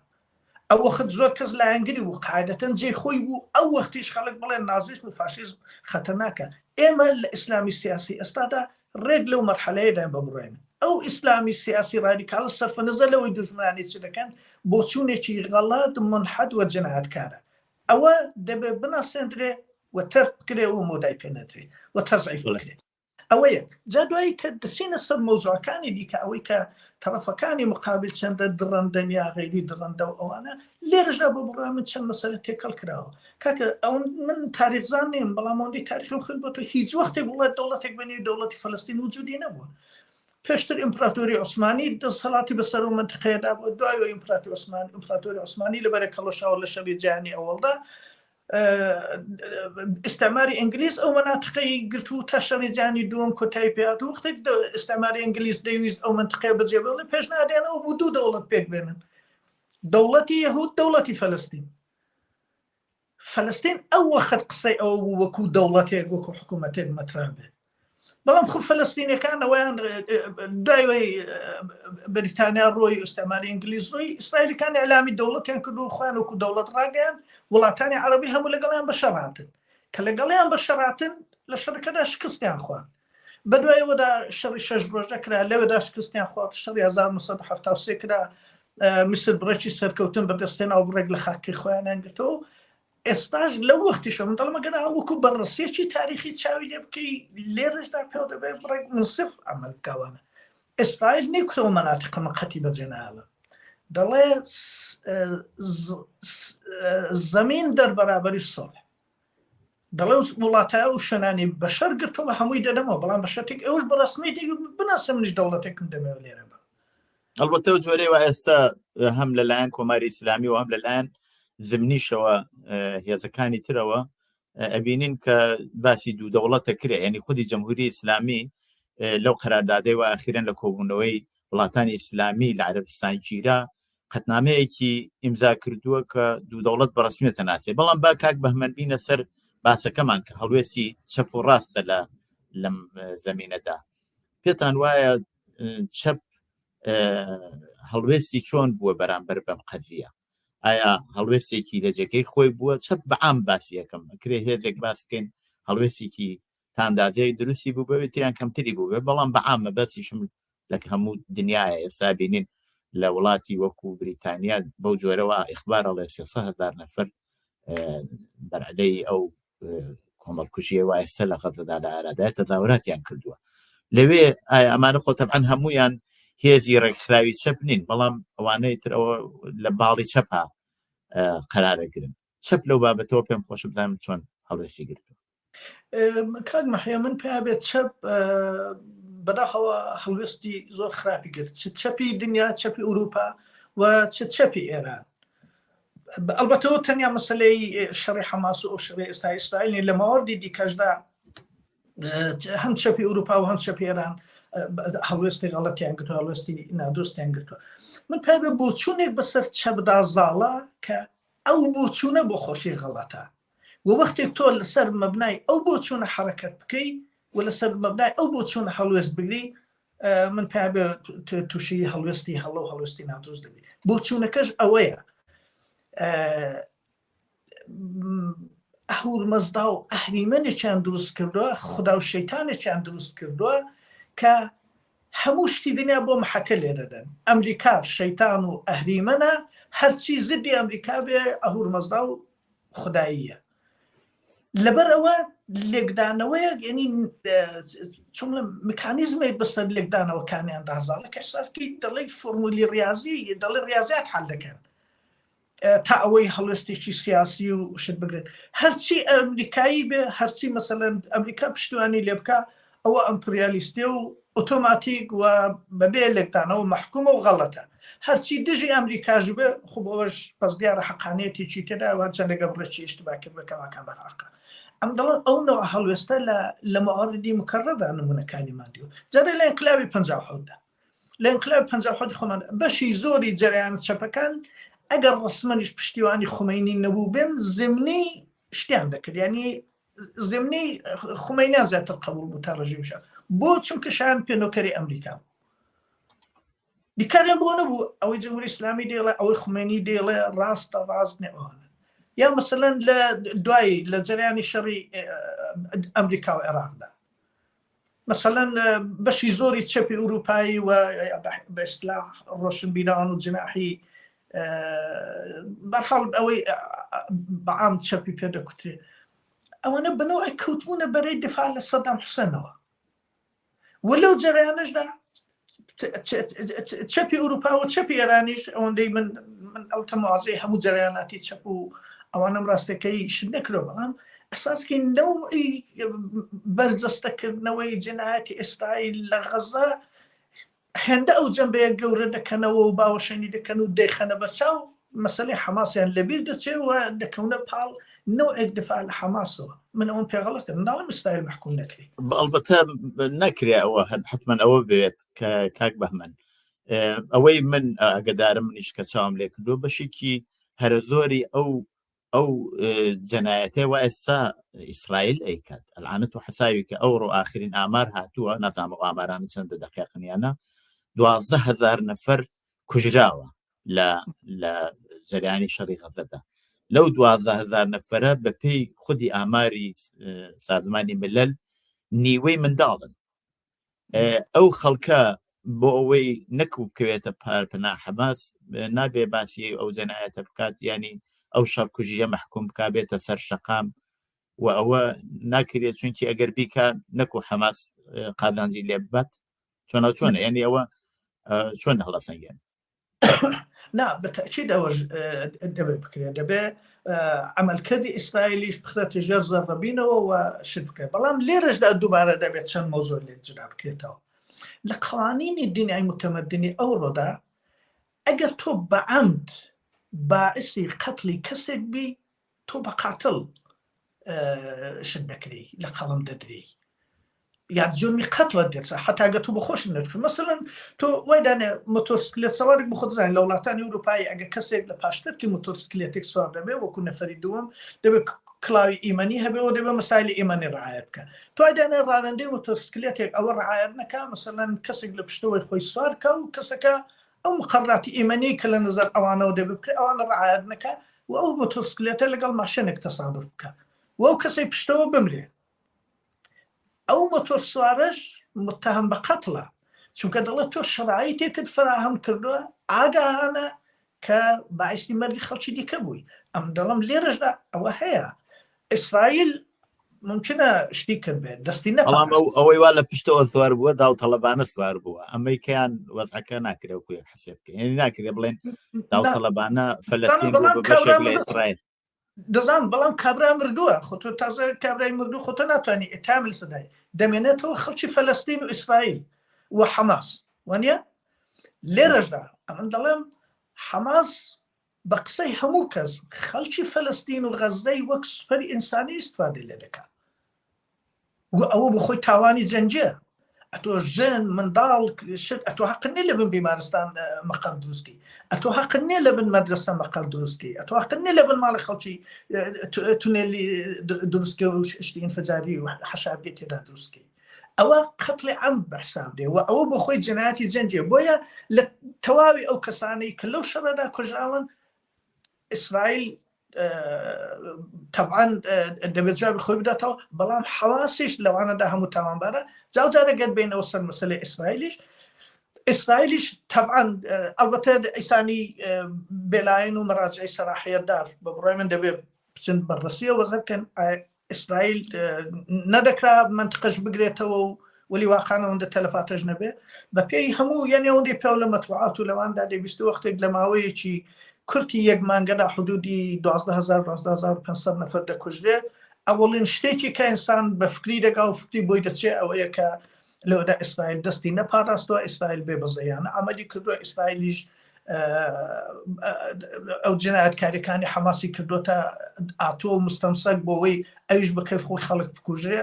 ئەو وەخت زۆر کەس لایەنگری بوو قاعدەتەن جێ خۆی بوو ئەو وەختیش خەڵک بڵێن نازیسم و فاشیزم خەتەرناکە ئێمە لە ئیسلامی سیاسی ئێستادا ڕێک لەو مەرحەلەیەداین بە بڕوای من. ئەو ئیسلامی سیاسی ڕادیکاڵە سەرفە نەزەر لەوەی دوژمنانی چ دەکەن، بۆچوونێکی غەڵەت، مونحەد و جەنایەتکارە. ئەوە دەبێ بناسێندرێ و تەرک بکرێ و مۆدای پێ نەدرێ و تەزعیف بکرێ. ئەوە یەک. جا دوایی کە دەچینە سەر مەوزوعەکانی دیکە، ئەوەی کە تەڕەفەکانی مقابل چەندە دڕەندەن یا غەیری دڕەندە و ئەوانە، لێرەشدا بۆ بڕوای من چەند مەسەلە تێکەڵ کراوە. کاکە ئەو من تاریخزان نیم، بەڵام ئەوەندەی تاریخم خوێندبۆتەوە هیچ وەختێک وڵات دەوڵەتێک بە نێوی دەوڵەتی فەلەستین وجودی نەبووە. پێشتر ئیمپراتۆری عوسمانی دەسەڵاتی بەسەر ئەو مەنتقەیەدا بووە، دوای ئیمپراتۆری عوسمانی ئیمپراتۆری عوسمانی لەبەرە کەڵەشاوە لە شەڕی جیهانی ئەوەڵدا ئیستعماری ئینگلیز ئەو مەناتقەی گرت و تا شەڕی جیهانی دووەم کۆتایی پێ هات و وەختێک ئیستعماری ئینگلیز دەیویست ئەو مەنتقەیە بەجێ بێڵێ پێشنیاریان ئەو بوو دوو دەوڵەت پێک بێنن دەوڵەتی یەهود دەوڵەتی فەلەستین فەلەستین ئەو وەخت قسەی ئەوە بوو وەکو دەوڵەتێک وەکو حکوومەتێک مەترا بێت بەڵام خو فەلەستینەکان ئەویان دوای بەریتانیا ڕۆی ئوستەماری ئینگلیز ڕۆی ئیسرائیلەکان ئەلامی دەوڵەتیان کرد و خۆیان وەکو دەوڵەت ڕاگەیان وڵاتانی عربی هەموو لەگەڵیان بە شەڕاتن کە لەگەڵیان بە شەڕاتن لە شەڕەکەدا شکستیان خوارد بەدوای ئەوەدا شەڕی شەش ڕۆژە کرا لەوێدا شکستیان خوارد شەڕی 1973 کرا میسر بڕێکی سەرکەوتن بەدەستێنا و بڕێک لە خاکی خۆیانیان گرتەوە ئێستاش لەو وەختیشە من دەڵێم ئەگەر وەکو بەڕەسیەکی تاریخی چاوی لێ بکەی لێرەشدا پێو دەبێ بڕێک منصف عمل بکەوانە ئیسرائیل نیکتەوە مەناتیقە من قەتی بەجێ ناڵم دەڵێ زەمین دەربەرابەری سۆڵ دەڵێ وڵاتە و شوێنانی بەشەر گرتومە هەمووی دەدەمەوە بەڵام بە شەرتێک ئەوش بەڕسمی دەی بناسە منیش دەوڵەتێکم دەمەوە لێرە بم. ئەڵبەتە و جۆرەی وا ئێستا هەم لەلایەن کۆماری ئیسلامی و هەم لەلایەن زمنیشەوە هێزەکانی ترەوە ئەبینین کە باسی دوو دەوڵەتە کرێ ینی خودی جمهوری ئیسلامی لەو قەراردادەی و ئاخیرەن لە کۆبوونەوەی وڵاتانی ئیسلامی لە عەرەبستان گیرا قەتنامەیەکی ئیمزا کردووە کە دوو دەوڵەت بە ڕسمیەتە ناسێ بەڵام با کاک بەهمەن بینە سەر باسەکەمان کە هەڵوێستی چەپ و ڕاستە لە لەم زمینەدا پێتان وایە چەپ هەڵوێستی چۆن بووە بەرامبەر بەم قەزیە ئایا هەڵوێستێکی لە جێگەی خۆی بووە چەپ بەعام باسی یەکەم کرێ هێزێک باس بکەین هەڵوێستێکی تاندازەی دروستی بوو بێت یان کەمتری بوو بێت بەڵام بەعام مەبەستیشم لە هەموو دنیاە ئێستا بینین لە وڵاتی وەکو بریتانیا بەو جۆرەوە ئیخبار ئەڵێ 300 هزار نەفەر بەرعلەی ئەو کۆمەڵکوژیە وا ئێستا لە غەزەدا لە ئارادایە تەزاوراتیان کردووە لەوێ ئایا ئەمانە خۆ تەبعەن هەمویان هێزی ڕێکخراوی چەپ نین بەڵام ئەوانەی تر ئەوە لە باڵی چەپا قەرارەگرن چەپ لەو بابەتەوە پێم خۆش بزانم چۆن هەڵوێستی گرتووە کاک مەحیا من پێ بێت چەپ بەداخەوە هەڵوێستی زۆر خراپی گرت چ چەپی دنیا چەپی ئەوروپا و چ چەپی ئێران ئەلبەتەوە تەنیا مەسلەی شەڕی حەماس و ئەو شەڕی ئێستا ئیسرائیل لە ماوەردی دیکەشدا هەم چەپی ئەوروپا و هەم چەپی ئێران هەڵوێستی غەڵەتیان گرتووە هەڵوێستی نادروستیان گرتووە من پێ بێ بۆچوونێک بەسەر چەپدا زاڵە کە ئەو بۆچوونە بۆ خۆشی غەڵەتە و وەختێک تۆ لەسەر مەبنای ئەو بۆچوونە حەرەکەت بکەی و لەسەر مەبنای ئەو بۆچوونە هەڵوێست بگری من پێ تووشی هەڵوێستی هەڵە و هەڵوێستی نادروست دەبی بۆچوونەکەش ئەوەیە ئەهورمەزدا و ئەهریمەنێکیان دروست کردووە خدا و شەیتانێکیان دروست کردووە کە هەموو شتی دنیا بۆ محەکە لێدەدەن ئەمریکا شەیتان و ئەهریمەنە هەرچی زدی ئەمریکا بێ ئەهورمەزدا و خوداییە لەبەر ئەوە لێکدانەوەیەک ینی چۆن لە مکانیزمێک بەسەر لێکدانەوەکانیان دازاڵە کە ئەساسکی دەڵێ فۆرمولی ڕاضی دەڵێ ڕاضیات حل دەکەن تا ئەوەی هەڵوێستێکی سیاسی و شت بگرن هەرچی ئەمریکایی بێ هەرچی مەسەلەن ئەمریکا پشتیوانی لێ بکە ئەوە ئەمپریالیستێ و ئۆتۆماتیک و بەبێ لێکدانەوە مەحکومە و غەڵەتە. هەرچی دژی ئەمریکاش بێ خۆ بەوەش پەس دیارە حەقانیەتێکی تێدایە و هەرچەندە گەر بڕێکی ئیشتبا کردبێ کەماکان بەرحەقە. ئەم دەڵێم ئەو نەوع هەڵوێستە لە لە مەواردی مکەڕەردا نموونەکانیمان دیوە. جارێ لە ئینقلابی 57 دا لە ئینقلابی 57 خۆمان بەشی زۆری جەرەیانە چەپەکان ئەگەر ڕەسمەنیش پشتیوانی خومەینی نەبووبێن زمنی شتیان دەکرد یعنی زمنی خومەینیان زیاتر قبول بوو تا ڕژیم شا بۆ چونکە شایان پێنۆکەری ئەمریکا بوو دیکاریان بۆ نەبوو ئەوەی جمهوری ئیسلامی دێڵێ ئەوەی خومێنی دێڵێ ڕاستە ڕاست نێوانە یا مثلەن لە دوای لە جەریانی شەڕی ئەمریکا و عێراقدا. مەسەلەن بەشی زۆری چەپی ئوروپایی و بە ئیستلاح ڕۆشنبیران و جناحی بەرحاڵ ئەوەی بەعام چەپی پێ دەکوترێ ئەوەنە بەنەوەی کەوتبوونە بەرەی دفاع لە سەدام حوسێنەوە و لەو جەرەیانەشدا چەپی ئوروپا و چەپی ئێرانیش ئەوەندەی من من ئەو تەمازەی هەموو جەرەیاناتی چەپ و ئەوانم ڕاستەکەی شت نەکرۆ بەڵام ئەساسکی نەوعی بەرجەستەکردنەوەی جنایەتی ئیسرائیل لە غەزە هێندە ئەو جەنبەیە گەورە دەکەنەوە و باوەشێنی دەکەن و دەیخەنە بەرچاو، مەسەلەی حەماسیان لەبیر دەچێ و دەکەونە پاڵ نەوعێک دفاع لە حەماسەوە. من ئەوەم پێ غەڵەتە، من ناڵێم ئیسرائیل مەحکوم نەکرێ. ئەڵبەتە ناکرێ ئەوە حەتمەن ئەوە بێت کە کاک بەهمەن ئەوەی من ئاگەدارم منیش کە چاوم لێ کردووە بەشێکی هەرە زۆری ئەو ئەو جەنایەتە وا ئێستا ئیسرائیل ئەیکات ئەلعانەت و حەساوی کە ئەوڕۆ ئاخرین ئامار هاتووە نازانم ئەو ئامارانە چەندە دەقیقن یانە 12000 نەفەر کوژراوە لە لە جەریانی شەڕی غەزەدا لەو 12000 نەفەرە بە پێی خودی ئاماری سازمانی ملل نیوەی منداڵن ئەو خەڵکە بۆ ئەوەی نەکو بکەوێتە پارپنا حەماس نابێ باسی ئەو جەنایەتە بکات ینی ئەو شەڕکوژیە مەحکوم بک بێتە سەر شەقام و ئەوە ناکرێت چونکی ئەگەر بیکە نەکو حەماس قازانجی لێ ببات چۆنە چۆنە ینی ئەوە چۆن هەڵەسەنگێن نا بەتەئکید ئەوەش دەبێت بکرێت دەبێت عملکردی ئیسرائیلیش بخرێتە ژێر زەڕەبینەوە و شت بکرێت بەڵام لێرەشدا دووبارە دەبێت چەند مەوزوع لێک جدا بکرێتەوە لە قوانینی دنیای متەمەدنی ئەوڕۆدا ئەگەر تۆ بە عەمد باعسی قەتڵی کەسێک بی تۆ بە قاتڵ شت دەکرێی لە قەڵم دەدرێی یان جرمی قەتڵت دێت حتا گە تۆ بەخۆش نەچوو مەسەن تۆ وای دانێ مۆتۆرسکلێت سوارێک بخۆ زانین لە وڵاتانی ئەوروپایی ئەگە کەسێک لە پاشترکی مۆتۆرسکلێتێک سوار دەبێ وەکو نەفەری دووەم دەبێت کڵاوی ئیمەنی هەبێ و دەبێ مەسایلی ئیمەنی ڕعایەت بکە تو وای دانێ ڕانەندەی مۆتۆرسکلێتێک ئەوە ڕعایەت نەکا مەسەلەن کەسێک لە پشتەوەی خۆی سوار کا و کەسەکە ئەو مقەڕاتی ئیمەنی کە لە نظر ئەوانەوە دەبێ بکرێ ئەوانە ڕعایەت نەکا و ئەو مۆتۆرسکلێتە لەگەڵ ماشێنێک تەسادف بکا و ئەو کەسەی پشتەوە بمرێ ئەو مۆتۆر سوارەش متهم بە قەتڵە چونکە دەڵێت تۆ شەرایتێکت فراهەم کردووە ئاگاهانە کە باعیسی مەرگی خەڵکی دیکە بووی ئەم دەڵم لێرەشدا ئەوە هەیە ئیسرائیل ممکنە شتی کرد بێت دەستی نەبەڵام ئەو ئەوەی وا لە پشتەوە سوار بووە داو تەڵەبانە سوار بووە ئەمەی کەیان وەزعەکە ناکرێ وەکو یەک حسێب بکەین یعنی ناکرێ بڵێن داو تەڵەبانە فەلەستین بوو بە بەشێک لە ئیسرائیل دەزانم بەڵام کابرا مردووە خۆ تۆ تازە کابرای مردوو خۆ تۆ ناتوانانی ئتامل سەدای دەمێنێتەوە خەڵکی فەلەستین و ئیسرائیل و حەماس وانە لێرەشدا ئەمن دەڵێم حەماس بە قسەی هەموو کەس خەڵکی فەلەستین و غەزەی وەک سوپەری ئینسانی ئیستفادە لێ دەکات و ئەوە بۆ خۆی تاوانی جەنگیە ئەتۆ ژن منداڵ شت ئەتۆ حەقت نیە لە بن بیمارستان مەقەر دروستکەی ئەتۆ حەقت نیە لە بن مەدرسە مەقەر دروستکەی ئەتۆ حەقت نیە لە بن ماڵی خەڵکی تونێلی دروستکە و شتی ئینفجاری و حەشارگەی تێدا دروستکەی ئەوە قەتڵی عەمد بە حساب دێ و ئەوە بۆ خۆی جەنایەتی جەنگیە بۆیە لە تەواوی ئەو کەسانەی کە لەو شەڕەدا کوژراون ئیسرائیل تەبعەن دەبێت جوابی خۆی بداتەوە بەڵام حەواسیش لەوانەدا هەموو تاوانبارە جاو جارە گەر بینەوە سەر مەسلەی ئیسرائیلیش ئیسرائیلیش تەبعەن ئەلبەتە ئیسانی بێلایەن و مەراجعی سەراحیەتدار بە بڕای من دەبێت بچن بەڕەسیە وەزە بکەن ئیسرائیل نەدەکرا مەنتقەش بگرێتەوە و وەلی واقعا ئەوەندە تەلەفاتەش نەبێ بە پێی هەموو یعنی ئەوەندەی پیاو لە مەتبوعات و لەواندا دەیبیست وەختێک لە ماوەیەکی کورتی یەک مانگەدا حدودی 12000 12500 نەفەر دەکوژرێ ئەوەڵین شتێکی کە ئینسان بە فکری دەگا و فکری بۆی دەچێ ئەوەیە کە لەوەدا ئیسرائیل دەستی نەپاراستوە ئیسرائیل بێ بەزەیانە عملی کردووە ئیسرائیلیش ئەو جنایەتکاریەکانی حەماسی کردوتە ئاتۆ و مستەمسەک بۆەوەی ئەویش بە کەف خۆی خەڵک بکوژێ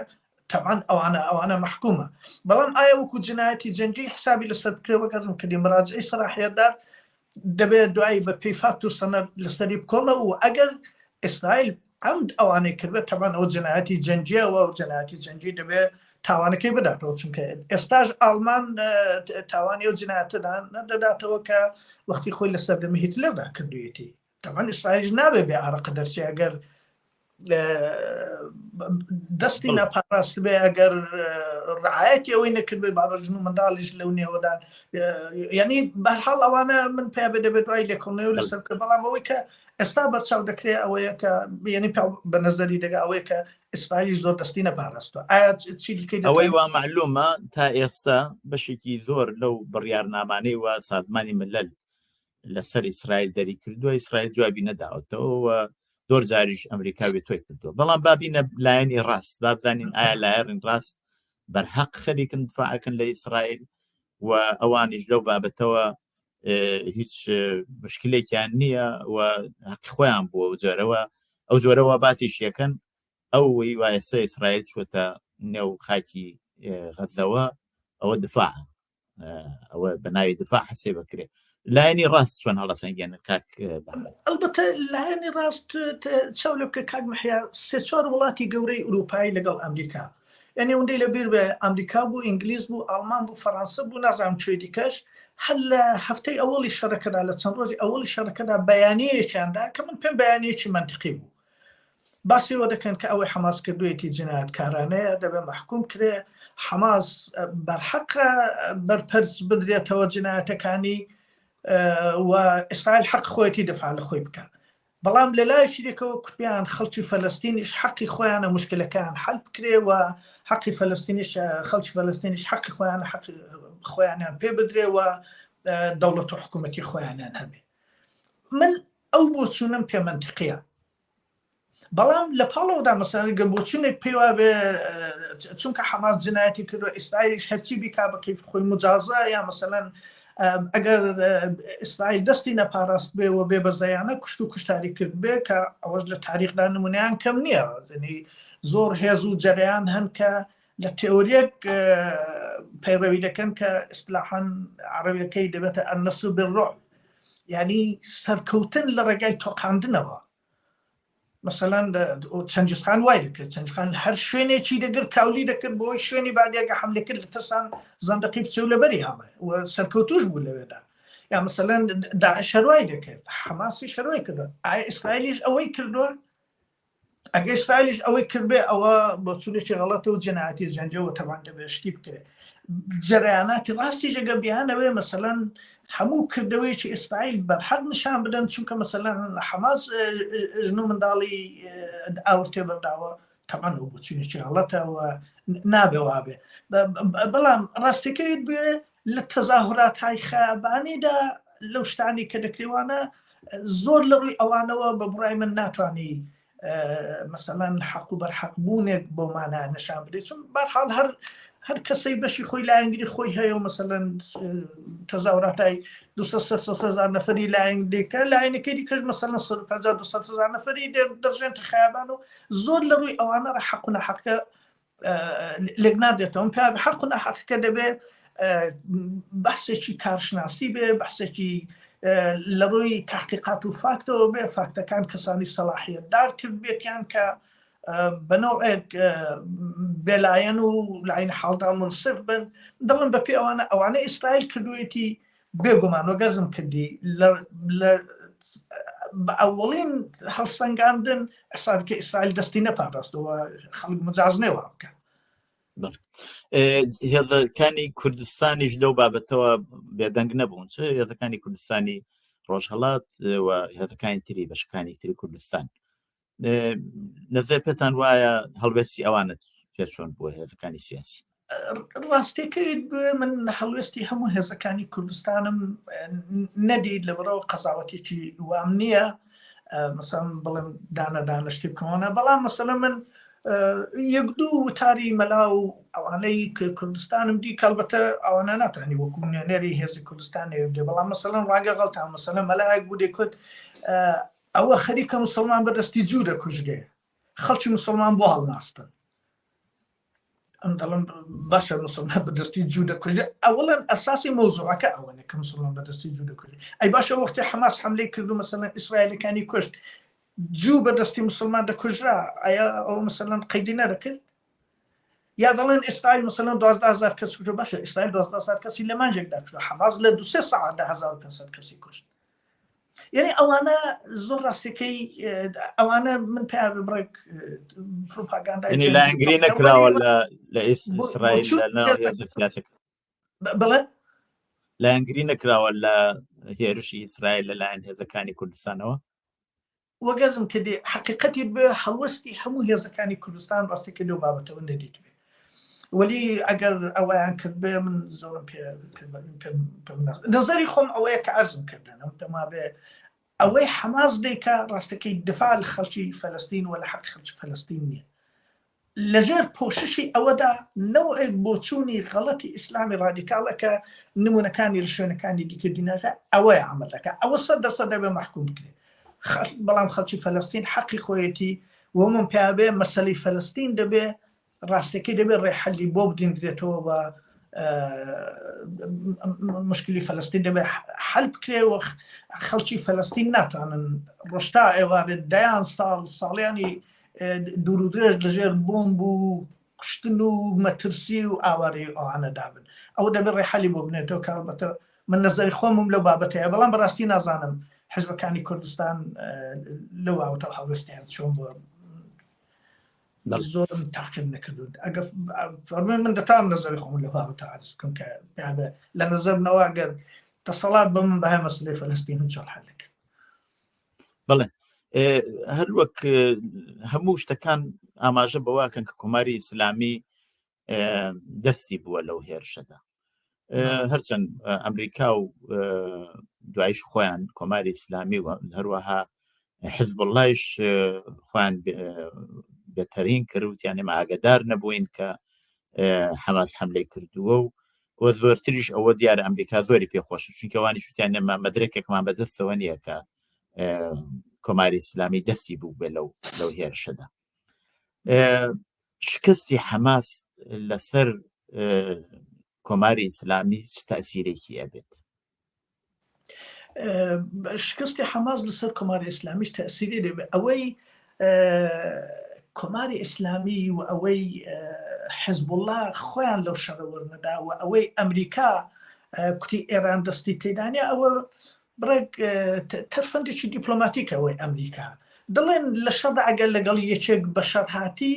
تەبعەن ئەوانە ئەوانە مەحکومە بەڵام ئایا وەکو جنایەتی جەنگی حسابی لەسەر بکرێ وەک ئەزم کردی مراجعی سەراحیەتدار دەبێت دوایی بە پێی فاکت و سەنەد لەسەری بکۆڵە و ئەگەر ئیسرائیل عەمد ئەوانەی کردبێت تەبعەن ئەوە جەنایەتی جەنگیە و جەنایەتی جەنگی دەبێت تاوانەکەی بداتەوە چونکە ئێستاش ئاڵمان تاوانی ئەو جنایەتەدا نەدەداتەوە کە وەختی خۆی لە سەردەمی هیتلەردا کردوویەتی تەبعەن ئیسرائیلیش نابێ بێ ئارەقە دەرچێ ئەگەر دەستی ناپاراست بێ ئەگەر ڕعاەتی ئەوەی نەکرد بێ بابە ژن و منداڵیش لەو نێوەدان یعنی بەرحاڵ ئەوانە من پێ بێ دەبێت دوای لێکۆڵنەوە لەسەر بکە بەڵام ئەوەی کە ئێستا بەرچاو دەکرێت ئەوەیە کە یعنی بە نظری دەگا ئەوەیە کە ئیسرائیلیش زۆر دەستی نەپاراستوە ئایا چی دیکەی ئەوەی وا معلومە تا ئێستا بەشێکی زۆر لەو بڕیارنامانەی وە سازمانی ملل لەسەر ئیسرائیل دەری کردووە ئیسرائیل جوابی نەداوەتەوە و زۆر جاریش ئەمریکا وێتۆی کردووە بەڵام بابینە لایەنی ڕاست بابزانین ئایا لایەنی ڕاست بەرهەق خەریکن دفاعەکەن لە ئیسرائیل و ئەوانیش لەو بابەتەوە هیچ مشکلێکیان نییە و حەقی خۆیان بووە و جۆرەوە ئەو جۆرەوە باسی شیەکەن ئەو وایسە ئیسرائیل چوەتە نێو خاکی غەزەوە ئەوە دفاع ئەوە بە ناوی دفاع حسێ بکرێ لایەنی ڕاست چۆن هەڵەسەنگێنن کاک ئەلبەتە لایەنی ڕاست چاو لە بکە کاک محیا سێ چوار وڵاتی گەورەی ئوروپایی لەگەڵ ئەمریکا یعنی ئەوەندەی لە بیر بێ ئەمریکا بوو ئینگلیز بوو ئاڵمان بوو فەڕەنسە بوو نازانم کوێ دیکەش هەر لە هەفتەی ئەوەڵی شەڕەکەدا لە چەند ڕۆژی ئەوەڵی شەڕەکەدا بەیانیەیەکیاندا کە من پێم بەیانیەکی مەنتقی بوو باسی ئەوە دەکەن کە ئەوەی حەماس کردوویەتی جنایەتکارانەیە دەبێ مەحکوم کرێ حەماس بەرحەقە بەرپەرچ بدرێتەوە جنایەتەکانی و ئیسرائیل حەق خۆیەتی دفاع لە خۆی بکە بەڵام لە لایەکی دیکەوە کوتیان خەڵکی فەلەستینیش حەقی خۆیانە مشکلەکان حل بکرێ و حەقی فەلەستینیش خەڵکی فەلەستینیش حەقی خۆیانە حەقی خۆیانیان پێ بدرێ و دەوڵەت و حکوومەتی خۆیانیان هەبێ من ئەو بۆچوونەم پێ مەنتیقیە بەڵام لە پاڵەوەدا مەسەلەن گەر بۆچوونێک پێی وابێ چونکە حەماس جنایەتی کردو ئیسرائیلیش هەرچی بیکا بە کەیف خۆی مجازە یا مەسەلەن ئەگەر ئیسرائیل دەستی نەپاراست بێ و بێ بەزەیانە کوشت و کوشتاری کرد بێ کە ئەوەش لە تاریخدا نمونیان کەم نییە زۆر هێز و جەریان هەن کە لە تێۆریەک پەیڕەوی دەکەن کە ئیسلاحان عەرەبیەکەی دەبێتە النصر بالرعب یعنی سەرکەوتن لە ڕێگای تۆقاندنەوە مەسەلەن چەنگیزخان وای دەکرد چەنگیزخان هەر شوێنێکی دەگرت کاولی دەکرد بۆی شوێنی بادیەکە حملە کرد لە ترسان زەندەقی بچێ و لەبەری هەڵێ و سەرکەوتوش بوو لەوێدا یا مەسەلەن داعش هەروای دەکرد حەماسی شەروای کردووە ئایا ئیسرائیلیش ئەوەی کردووە ئەگەر ئیسرائیلیش ئەوەی کردبێ ئەوە بۆچوونێکی غەڵەتە و جەنایەتی جەنجەوە تەوان دەبێت شتی بکرێت جەرەیاناتی ڕاستی ژەگە بیانەوێ مەسەلەن هەموو کردەوەیەکی ئیسرائیل بەرحەق نیشان بدەن چونکە مەسەلەن حەماس ژن و منداڵی ئاور تێبەرداوە تەمان ئەو بۆچوونێکی غەڵەتە و نابێ وابێ بەڵام ڕاستەکەی بێ لە تەزاهورات های خەیابانیدا لەو شتانی کە دەکرێوانە زۆر لە ڕووی ئەوانەوە بە بڕای من ناتوانانی مەسەلەن حەق و بەرحەق بوونێک بۆ مانە نشان بدەیت چون بەرحاڵ هەر هەر کەسەی بەشی خۆی لایەنگری خۆی هەیە و مەسەلەن تەزاوراتای 200 نەفری لایەن دێکە لایەنەکەی دیکەش مەسەلەن 150 200 نەفری دەڕژێنتە خیابان و زۆر لە ڕووی ئەوانە ڕە حەق و ناحەقە لێک نادێتەوە پێ حەق و ناحەقەکە دەبێ بەحسێکی کارشناسی بێ بەحسێکی لە ڕووی تحقیقات و فاکتەوە بێ فاکتەکان کەسانی سەلاحیەتدار کرد بێتیان کە بەنەوەک بێلایەن و لاین حاڵدا منصف بن دەڵم بە پێ ئەوانە ئەوانە ئیسرائیل کردوێتی بێگومان وەگەزم کردی لە بە ئەوەڵین هەڵسەنگاندن ئەساد کە ئیسرائیل دەستی نەپاراستەوە خەڵک مجاز نێوە بکە هێزەکانی کوردستانیش لەو بابەتەوە بێدەنگ نەبوون چ هێزەکانی کوردستانی ڕۆژهڵات و هێزەکانی تری بەشەکانی تری کوردستان نەزێ پێتان وایە هەڵوێستی ئەوانت پێ چۆن بووە هێزەکانی سیاسی ڕاستەکەی من هەڵوێستی هەموو هێزەکانی کوردستانم نەدیت لە بڕەوە قەزاوەتێکی وام نییە مەسەن بڵێم دانە دانشتی بکەوانە بەڵام مەسەلە من یەک دوو وتاری مەلا و ئەوانەی کوردستانم دی کەڵبەتە ئەوانە ناتوانانی وەکو نوێنەری هێزی کوردستان نێودێ بەڵام مەسەلەن ڕەنگە غەڵتان مەسەلە مەلایەک بوو دەیکوت ئەوە خەریکە مسلمان بەدەستی جوو دەکوژرێ خەڵکی مسلمان بۆ هەڵناستن ئەم دەڵم باشە مسلمان بەدەستی جوو دەکوژێ ئەوڵەن ئەساسی مۆزوعەکە ئەوەنە کە مسلمان بەدەستی جوو دەکوژێ ئەی باشە وەختی حەماس حملەی کردو مەسەلەن ئیسرائیلەکانی کوشت جوو بەدەستی مسلمان دەکوژرا ئایا ئەو مەسەلەن قەیدی نەدەکرد یا دەڵێن ئیسرائیل مەسەلەن 12000 کەس کوشت باشە ئیسرائیل 12000 کەسی لە مانجێکدا کوشت حەماس لە دو سێ سەعاتدا 1500 کەسی کوشت. یعنی ئەوانە زۆر ڕاستەکەی ئەوانە من پێ بڕێک پروپاگاندا لایەنگری نەکراوە لە ئیسرائیل بڵێ لایەنگری نەکراوە لە هێرشی ئیسرائیل لەلایەن هێزەکانی کوردستانەوە وەگەزم کردی حقیقەتی بێ هەڵوەستی هەموو هێزەکانی کوردستان ڕاستی کە لەو بابەتەوە نەدیت بێ وەلی ئەگەر ئەویان کرد بێ من زۆرم پێ نظری خۆم ئەوەیە کە ئەرزم کردن ئەم پێما بێ ئەوەی حەماس دەیکا ڕاستەکەی دفاع لە خەڵکی فەلەستین و لە حەق خەڵکی فەلەستین نییە لەژێر پۆششی ئەوەدا نەوعێک بۆچوونی غەڵەتی ئیسلامی ڕادیکاڵە کە نمونەکانی لە شوێنەکانی دیکە دیناکە ئەوەیە عمل دەکات ئەوە سەر دەسە دەبێ محکوم بکرێت بەڵام خەڵکی فەلەستین حەقی خۆیەتی و من پێابێ مەسەلی فەلەستین دەبێ ڕاستەکەی دەبێت ڕێحەلی بۆ بدیندرێتەوە و مشکلی فەلەستین دەبێت حل بکرێ و خەڵکی فەلەستین ناتوانن ڕۆشتا ئێوارێت دەیان ساڵ ساڵیانی دوور و درێژ لەژێر بۆمب و کوشتن و مەترسی و ئاوارەی ئەوانەدا بن ئەوە دەبێت ڕێحەلی بۆ بنێتەوە کە هەڵبەتە من نەزەری خۆمم لەو بابەتەیە بەڵام بەڕاستی نازانم حزبەکانی کوردستان لەو بابەتە هەڵوێستیان چۆن بووە زۆرم تاقیب نەکردوون ئەگەر فەرمووی من دەتوانم نەزەری خۆم لە بابەتە عەرز بکەم کە لە نەزەر منەوە ئەگەر دەسەڵات بە من بەهای مەسلەی فەلەستین من چۆن حل دەکرد بەڵێ هەر وەک هەموو شتەکان ئاماژە بەواکەن کە کۆماری ئیسلامی دەستی بووە لەو هێرشەدا هەرچەند ئەمریکا و دوایش خۆیان کۆماری ئیسلامی و هەروەها حزب اللهش خۆیان بێتەرین کرد وتیان ئێمە ئاگدار نەبووین کە حەماس حملەی کردووە و وە زۆرتریش ئەوە دیارە ئەمریکا زۆری پێخۆش چونکەوانی شتیان نەما مەدرێکێکمان بەدەستەوە نییە کە کۆماری ئیسلامی دەستی بوو بێ لەو لەو هێرشەدا شکستی حەماس لەسەر کۆماری ئیسلامی چ تاسیرێکی ئەبێت؟ شکستی حەماس لەسەر کۆماری ئیسلامیش تەسیری دەبێت ئەوەی کۆماری ئیسلامی و ئەوەی حزبوڵا خۆیان لەو شەڕە وەرنەدا و ئەوەی ئەمریکا کوتی ئێران دەستی تێدانە ئەوە بڕێک تەرفەندێکی دیپلۆماتیکە ئەوەی ئەمریکا دەڵێن لە شەڕدا ئەگەر لەگەڵ یەکێک بە شەڕ هاتی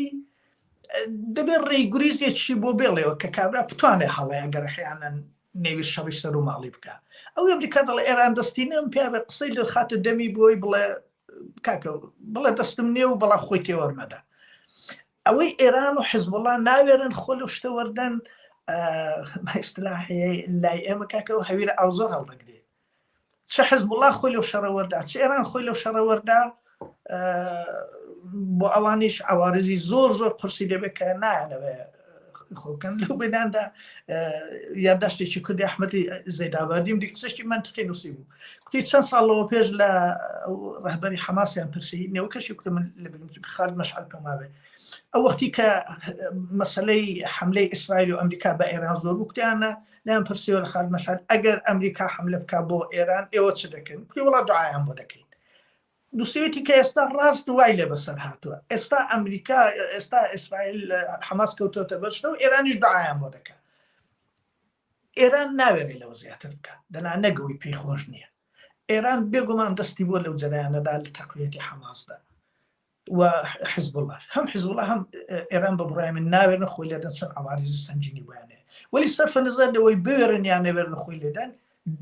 دەبێت ڕێگوریزێکی بۆ بێڵێەوە کە کابرا بتوانێت هەڵێ ئەگەر حیانەن نەویست شەڕی سەر و ماڵی بکە ئەو ئەمریکا دەڵێ ئێران دەستی نەم پێ بە قسەی لەخاتە دەمی بۆی بڵێ کاکە بڵێ دەستم نییە و بەڵام خۆی تێوەرمەدا ئەوەی ئێران و حزبوڵا ناوێرن خۆ لەو شتە وەردەن ئیسلاحی لای ئێمە کاکە و هەویرە ئاو زۆر هەڵدەگرێ چ حزبوڵا خۆی لەو شەڕە وەردا چ ئێران خۆی لەو شەڕە وەردا بۆ ئەوانیش عوارزی زۆر زۆر قورسی دەبێت کە نایانەوێ خۆکەن لەو بەداندا یادداشتێکی کوردی ئەحمەدی زەیدابادیم دی قسەشتی منطقی نووسی بوو کوتی چەند ساڵەوە پێش لە ڕەهبەری حەماسیان پرسی نێوە کەشی کوتە من لە بگم خالد مەشعەل پێم وابێ ئەو وەختی کە مەسلەی حملەی ئیسرائیل و ئەمریکا بە ئێران زۆر بوو کوتیانە لایان پرسیوە لە خالد مەشعەل ئەگەر ئەمریکا حملە بکا بۆ ئێران ئێوە چ دەکەن کوتی وڵا دوعایان بۆ دەکەین نووسیویەتی کە ئێستا ڕاست وای لێ بەسەر هاتووە ئێستا ئەمریکا ئێستا ئیسرائیل حەماس کەوتۆتە بەرشتە و ئێرانیش دوعایان بۆ دەکات ئێران ناوێرێ لەوە زیاتر بکە دەنا نەگەوەی پێی خۆش نییە ئێران بێگومان دەستی بووە لەو جەرەیانەدا لە تەقویەتی حەماسدا و حزبوڵاش هەم حزبوڵا هەم ئێران بە بڕای من ناوێرن خۆی لێدەن چەند عواریزی سەنگینی بۆیان هەیە وەلی سەرفە نظر لەوەی بوێرن یان نەوێرن خۆی لێدەن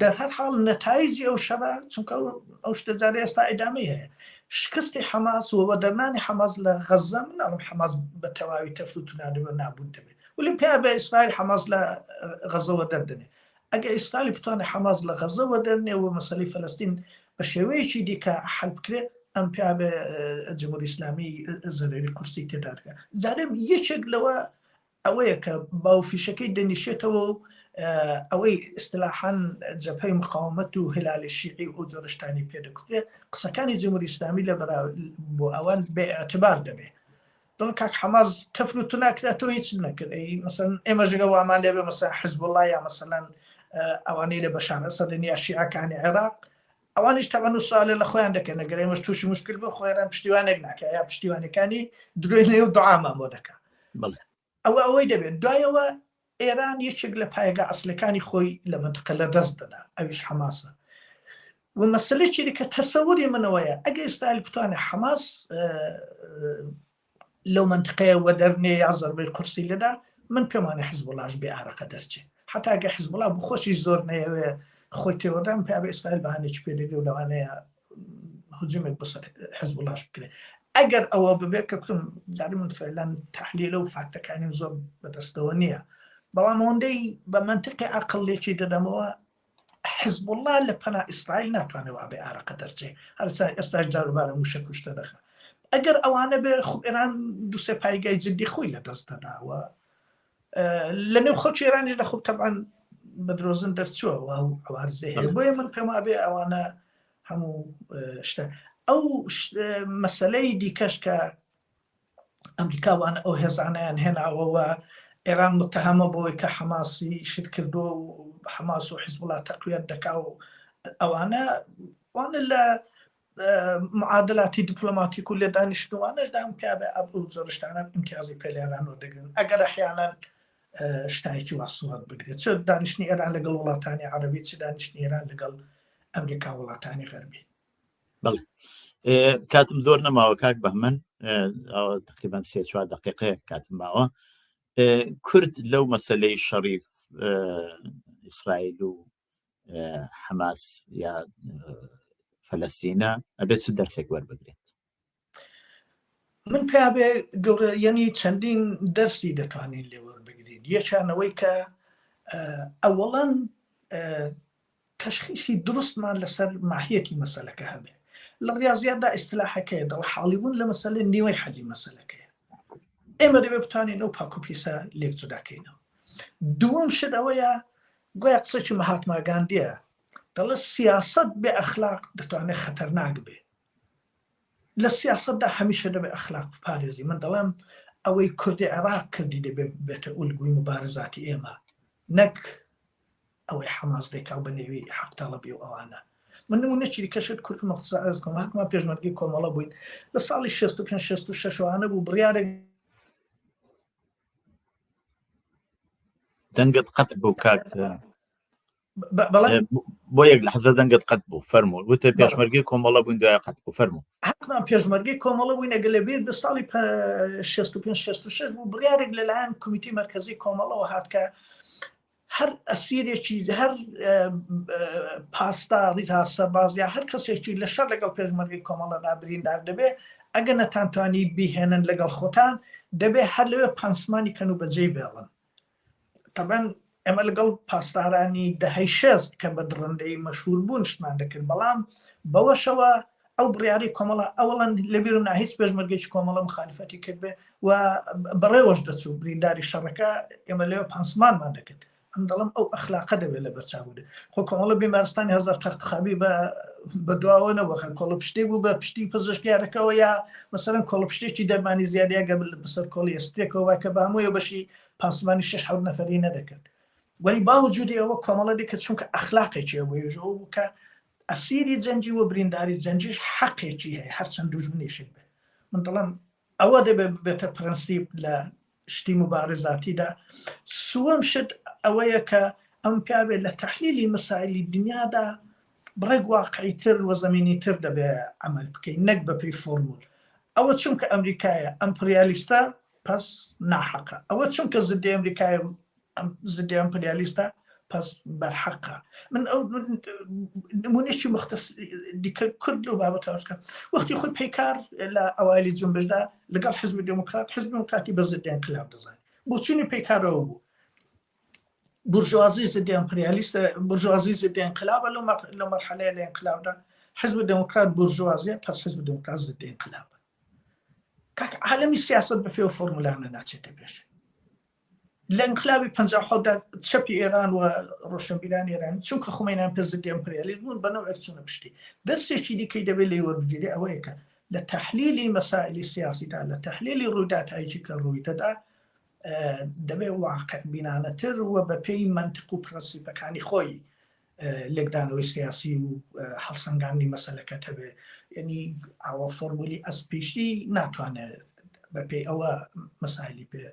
دەر هەر حاڵ نەتایجی ئەو شەڕە چونکە ئەو شتە جارێ ئێستا ئیدامەی هەیە شکستی حەماس و وەدەرنانی حەماس لە غەززە من ناڵم حەماس بە تەواوی تەفر و تونا دەبێت نابوت دەبێت ولی پێ بە ئیسرائیل حەماس لە غەزەوە دەردەنێ ئەگەر ئیسرائیل بتوانێت حەماس لە غەزە وەدەرنێ و مەسەلەی فەلەستین بە شێوەیەکی دیکە حەل بکرێت ئەم پێ بێ جمهوری ئیسلامی زەرەری قورسی تێدا دەکات جارێ یەکێک لەوە ئەوەیە کە باوفیشەکەی دەنیشێتەوە و ئەوەی ئیستلاحەن جەبهەی مقاومەت و هلالی شیعی و ئەو جۆرە شتانی پێ دەکوترێت قسەکانی جمهوری ئیسلامی لە بۆ ئەوان بێ اعتبار دەبێت دڵ کاک حەماس تەفر و توناکرا تۆ هیچ نەکرد ئەی مەسەن ئێمە ژگە وامان لێبێ مەسەن حزبوڵڵا یا مەسەلەن ئەوانەی لە بەشار ئەسەدن یا شیعەکانی عێراق ئەوانیش تەبەن و سوالێ لە خۆیان دەکەن ئەگەر ئێمەش تووشی مشکل بوو خۆیان پشتیوانێک ناکە یا پشتیوانەکانی درۆی لێ و دوعامان بۆ دەکا ئەوە ئەوەی دەبێت دوایەوە ئێران یەکێک لە پایگا ئەسلەکانی خۆی لە منتقە لە دەست دەدا ئەویش حەماسە. و مەسەلەیەکی دیکە تەسەوری منەوەیە ئەگەر ئیسرائیل بتوانێت حەماس لەو منتقەیە وەدەرنێ یا زەربەی قورسی لێدا من پێم وانە حزبوڵاش بێ ئارەقە دەرچێ حتا گە حزبوڵا بخۆشی زۆر نەیەوێ خۆی تێوەدان پێ بە ئیسرائیل بەهانێکی پێ دەگرێ و لەوانەیە هجومێک بەسەر حزبوڵاش بکرێت ئەگەر ئەوە ببێت کە کوتم جاری من فعلەن تحلیلە و فاکتەکانیم زۆر بەدەستەوە نییە بەڵام ئەوەندەی بە منطقی عقل لێکی دەدەمەوە حزبوڵا لە پەنا ئیسرائیل ناتوانێت وا بێ ئارەقە دەرچێ هەرچەند ئێستاش جاروبارە موشەک کوشتە دەخە ئەگەر ئەوانە بێ خب ئێران دوسێ پایگای جدی خۆی لە دەست دەداوە لە نێو خەڵکی ئێرانیش لە خۆ تەبان بە درۆزن دەرچووە و ئەو عوارزێ هەیە بۆیە من پێم وابێ ئەوانە هەموو شتە ئەو مەسلەی دیکەش کە ئەمریکا وانە ئەو هێزانیان هێناوە و ئێران متهەمە بۆی کە حەماسی شت کردووە و حەماس و حیزبوڵا تەقویەت دەکا و ئەوانە وانە لە معادلاتی دیپلۆماتیک و لێدانیشتوانەشدا ئەم پیاوە ئەو زۆرشتانە امتیازی پێ لێران وەردەگرن ئەگەر ئەحیانەن شتایەکی وا سوورەت بگرێت چ دانیشتنی ئێران لەگەڵ وڵاتانی عەرەبی چ دانیشتنی ئێران لەگەڵ ئەمریکا وڵاتانی غەربی بەڵێ کاتم زۆر نەماوە کاک بەهمەن تقریبان سێ چوار دقیقەیە کاتم ماوە کورد لەو مەسلەی شەڕی ئیسرائیل و حەماس یا فەلەستینە ئەبێت چ دەرسێک وەربگرێت من پێ بێ گەورە یەنی چەندین دەرسی دەتوانین لێ وەربگرین یەکانەوەی کە ئەوەڵەن تەشخیسی دروستمان لەسەر ماهیەتی مەسەلەکە هەبێ. لە ڕیازیاتدا ئیستلاحەکەیە دەڵێ حاڵیبوون لە مەسەلە نیوەی حەلی مەسەلەکەیە. ئێمە دەبێ بتوانین ئەو پاک و پیسە لێک جوداکەینەوە. دووەم شت ئەوەیە گویا قسەکی مەهاتما گاندیە دەڵێ سیاسەت بێ ئەخلاق دەتوانێت خەتەرناک بێ. لە سیاسەتدا هەمیشە دەبێ ئەخلاق بپارێزی. من دەڵێم ئەوەی کوردی عێراق کردی دەبێ ببێتە ئولگوی موبارزاتی ئێمە نەک ئەوەی حەماس دەیکا و بە نێوی حەق تەڵەبی و ئەوانە. من نمونەکی دیکەشت کورت و مختصر عەرز بکەم هەرکمان پێشمەرگەی کۆمەڵە بووین لە ساڵی 65 66 وانە بوو بڕیارێک دەنگت قەت بوو کاک بۆ یەک لەحزە دەنگت قەت بوو فەرموو وتە پێشمەرگەی کۆمەڵە بوون دوای قەت بوو فەرموو هەرکمان پێشمەرگەی کۆمەڵە بووین ئەگەر لە بیر بە ساڵی 65 66 بوو بڕیارێک لەلایەن کۆمیتی مەرکەزی کۆمەڵەوە هات کە هەر ئەسیرێکی هەر پاسداری تا سەرباز یا هەر کەسێکی لە شەر لەگەڵ پێشمەرگەی کۆمەڵەدا بریندار دەبێ ئەگە نەتانتوانی بیهێنن لەگەڵ خۆتان دەبێ هەر لەوێ پانسمانی کەن و بەجێی بێڵن تەبەن ئێمە لەگەڵ پاسدارانی دەهەی شێست کە بە دڕندەی مەشهور بوون شتمان دەکرد بەڵام بەوەشەوە ئەو بڕیارەی کۆمەڵە ئەوەڵەن لەبیرم نا هیچ پێشمەرگێکی کۆمەڵە مخالفەتی کرد بێ و بەڕێوەش دەچوو برینداری شەڕەکە ئێمە لەوێ پانسمانمان دەکرد ئەم دەڵم ئەو ئەخلاقە دەبێت لە بەرچاو بێت خۆ کۆمەڵە بیمارستانی هەزار تەختخابی بە بەدواوە نەبووە کۆڵە پشتێک بوو بە پشتی پزیشکیارەکەەوە یا مەسەرەن کۆڵە پشتێکی دەرمانی زیادە گە بەسەر کۆڵی ئەستێکەوە کە بە هەموویە بەشی پانسمانی شش حەوت نەفەری نەدەکرد وەلی باوجودی ئەوە کۆمەڵە دیکە چونکە ئەخلاقێکی هەبوو بوو کە ئەسیری جەنگی و برینداری جەنگیش حەقێکی هەیە هەرچەند دوژمنیشت بێ من دەڵێم ئەوە دەبێت ببێتە پرەنسیپ لە شتی موبارزاتیدا سووەم شت ئەوەیە کە ئەم پیاوێ لە تەحلیلی مەسایلی دنیادا بڕێک واقعی تر و زەمینی تر دەبێ عمل بکەین نەک بەپێی فۆرمول ئەوە چونکە ئەمریکایە ئەمپریالیستە پس ناحەقە ئەوە چونکە زدی ئەمریکایە ئەم زدی ئەمپریالیستە پس بەرحەقە من ئەو نمونەشی مختص دیکە کورد لەو بابەتە بکەم وەختی خۆی پەیکار لە ئەوایلی جنبشدا لەگەڵ حزب دێموکرات حزب دێموکراتی بە زدی ئینقلاب دەزانێت بۆچوونی پەیکارەوە بوو بورژوازی زدی ئەمپریالیستە بورژوازی زدی ئینقلابە لەو مەرحەلەیە لە ئینقلابدا حزب دێموکرات بورژوازیە پس حزب دێموکرات زدی ئینقلابە کاک عالەمی سیاست بە پێ و فۆرمولانە ناچێتە پێش لە ئینقلابی 57 دا چەپی ئێران و ڕۆشنبیرانی ئێرانی چونکە خومەینان پێ زدی ئەمپریالیست بوون بە نەوعێک چوونە پشتی دەرسێکی دیکەی دەبێت لێی وەربگیرێ ئەوەیە کە لە تەحلیلی مەسائلی سیاسیدا لە تەحلیلی ڕووداتایکی کە ڕووی دەدا دەبێت واقع بینانەتر و بەپێی مەنتق و پرەنسیپەکانی خۆی لێکدانەوەی سیاسی و هەڵسەنگاندنی مەسەلەکەت هەبێ یعنی ئاوا فۆرمولی ئەسپیشی ناتوانێت بەپێی ئەوە مەسایلی پێ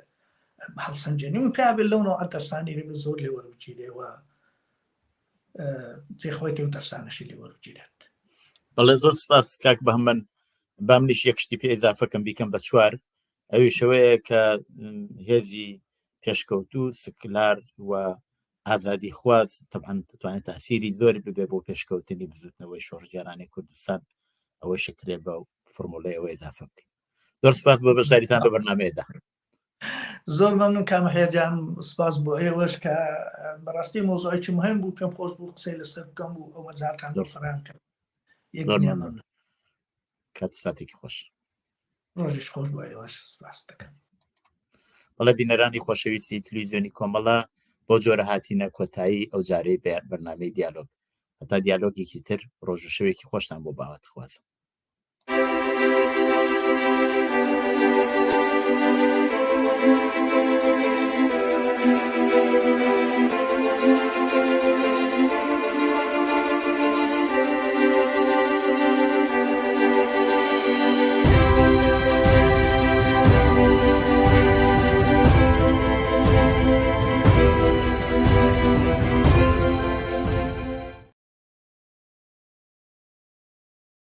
هەڵسەنجێنی من پێ بێت لەو نوع دەستانی لێ زۆر لێ وەربگیرێ و. جێ خۆی و دەرسانەشی لێ وەربگیرێت. بەڵێ زۆر سپاس کاک بەهمەن با منیش یەک شتی پێ ئیزافەکەم بیکەم بە چوار ئەویش ئەوەیە کە هێزی پێشکەوتوو سکلار و ئازادی خواز طبعا دەتوانێت تاسیری زۆر ببێ بۆ پێشکەوتنی بزوتنەوەی شۆڕژگێرانی کوردستان ئەوەی شکرێ بە فرمولەی ئەوە ئضافە بکەین زۆر سپاس بۆ بەشداریتان لە بەرنمەیەدا. زۆر مەمنون کامەحیا جان سپاس بۆ ئێوەش کە بەڕاستی مۆزوعێکی مهم بوو پێم خۆش بوو قسەی لەسەر بکەم و ئەو مەجالتان بۆ فەراهەم کردم. یەک زۆر دنیا مەمنون مەمنون. کات و ساتێکی خۆش. ڕۆژیش خۆش بۆ ئێوەش سپاس دەکەم. بەڵێ بینەرانی خۆشەویستی تلویزیۆنی کۆمەڵە بەو جۆرە هاتینە کۆتایی ئەو جارەی بەرنامەی دیالۆگ. هەتا دیالۆگێکی تر ڕۆژ و شەوێکی خۆشتان بۆ باوەتخوازم.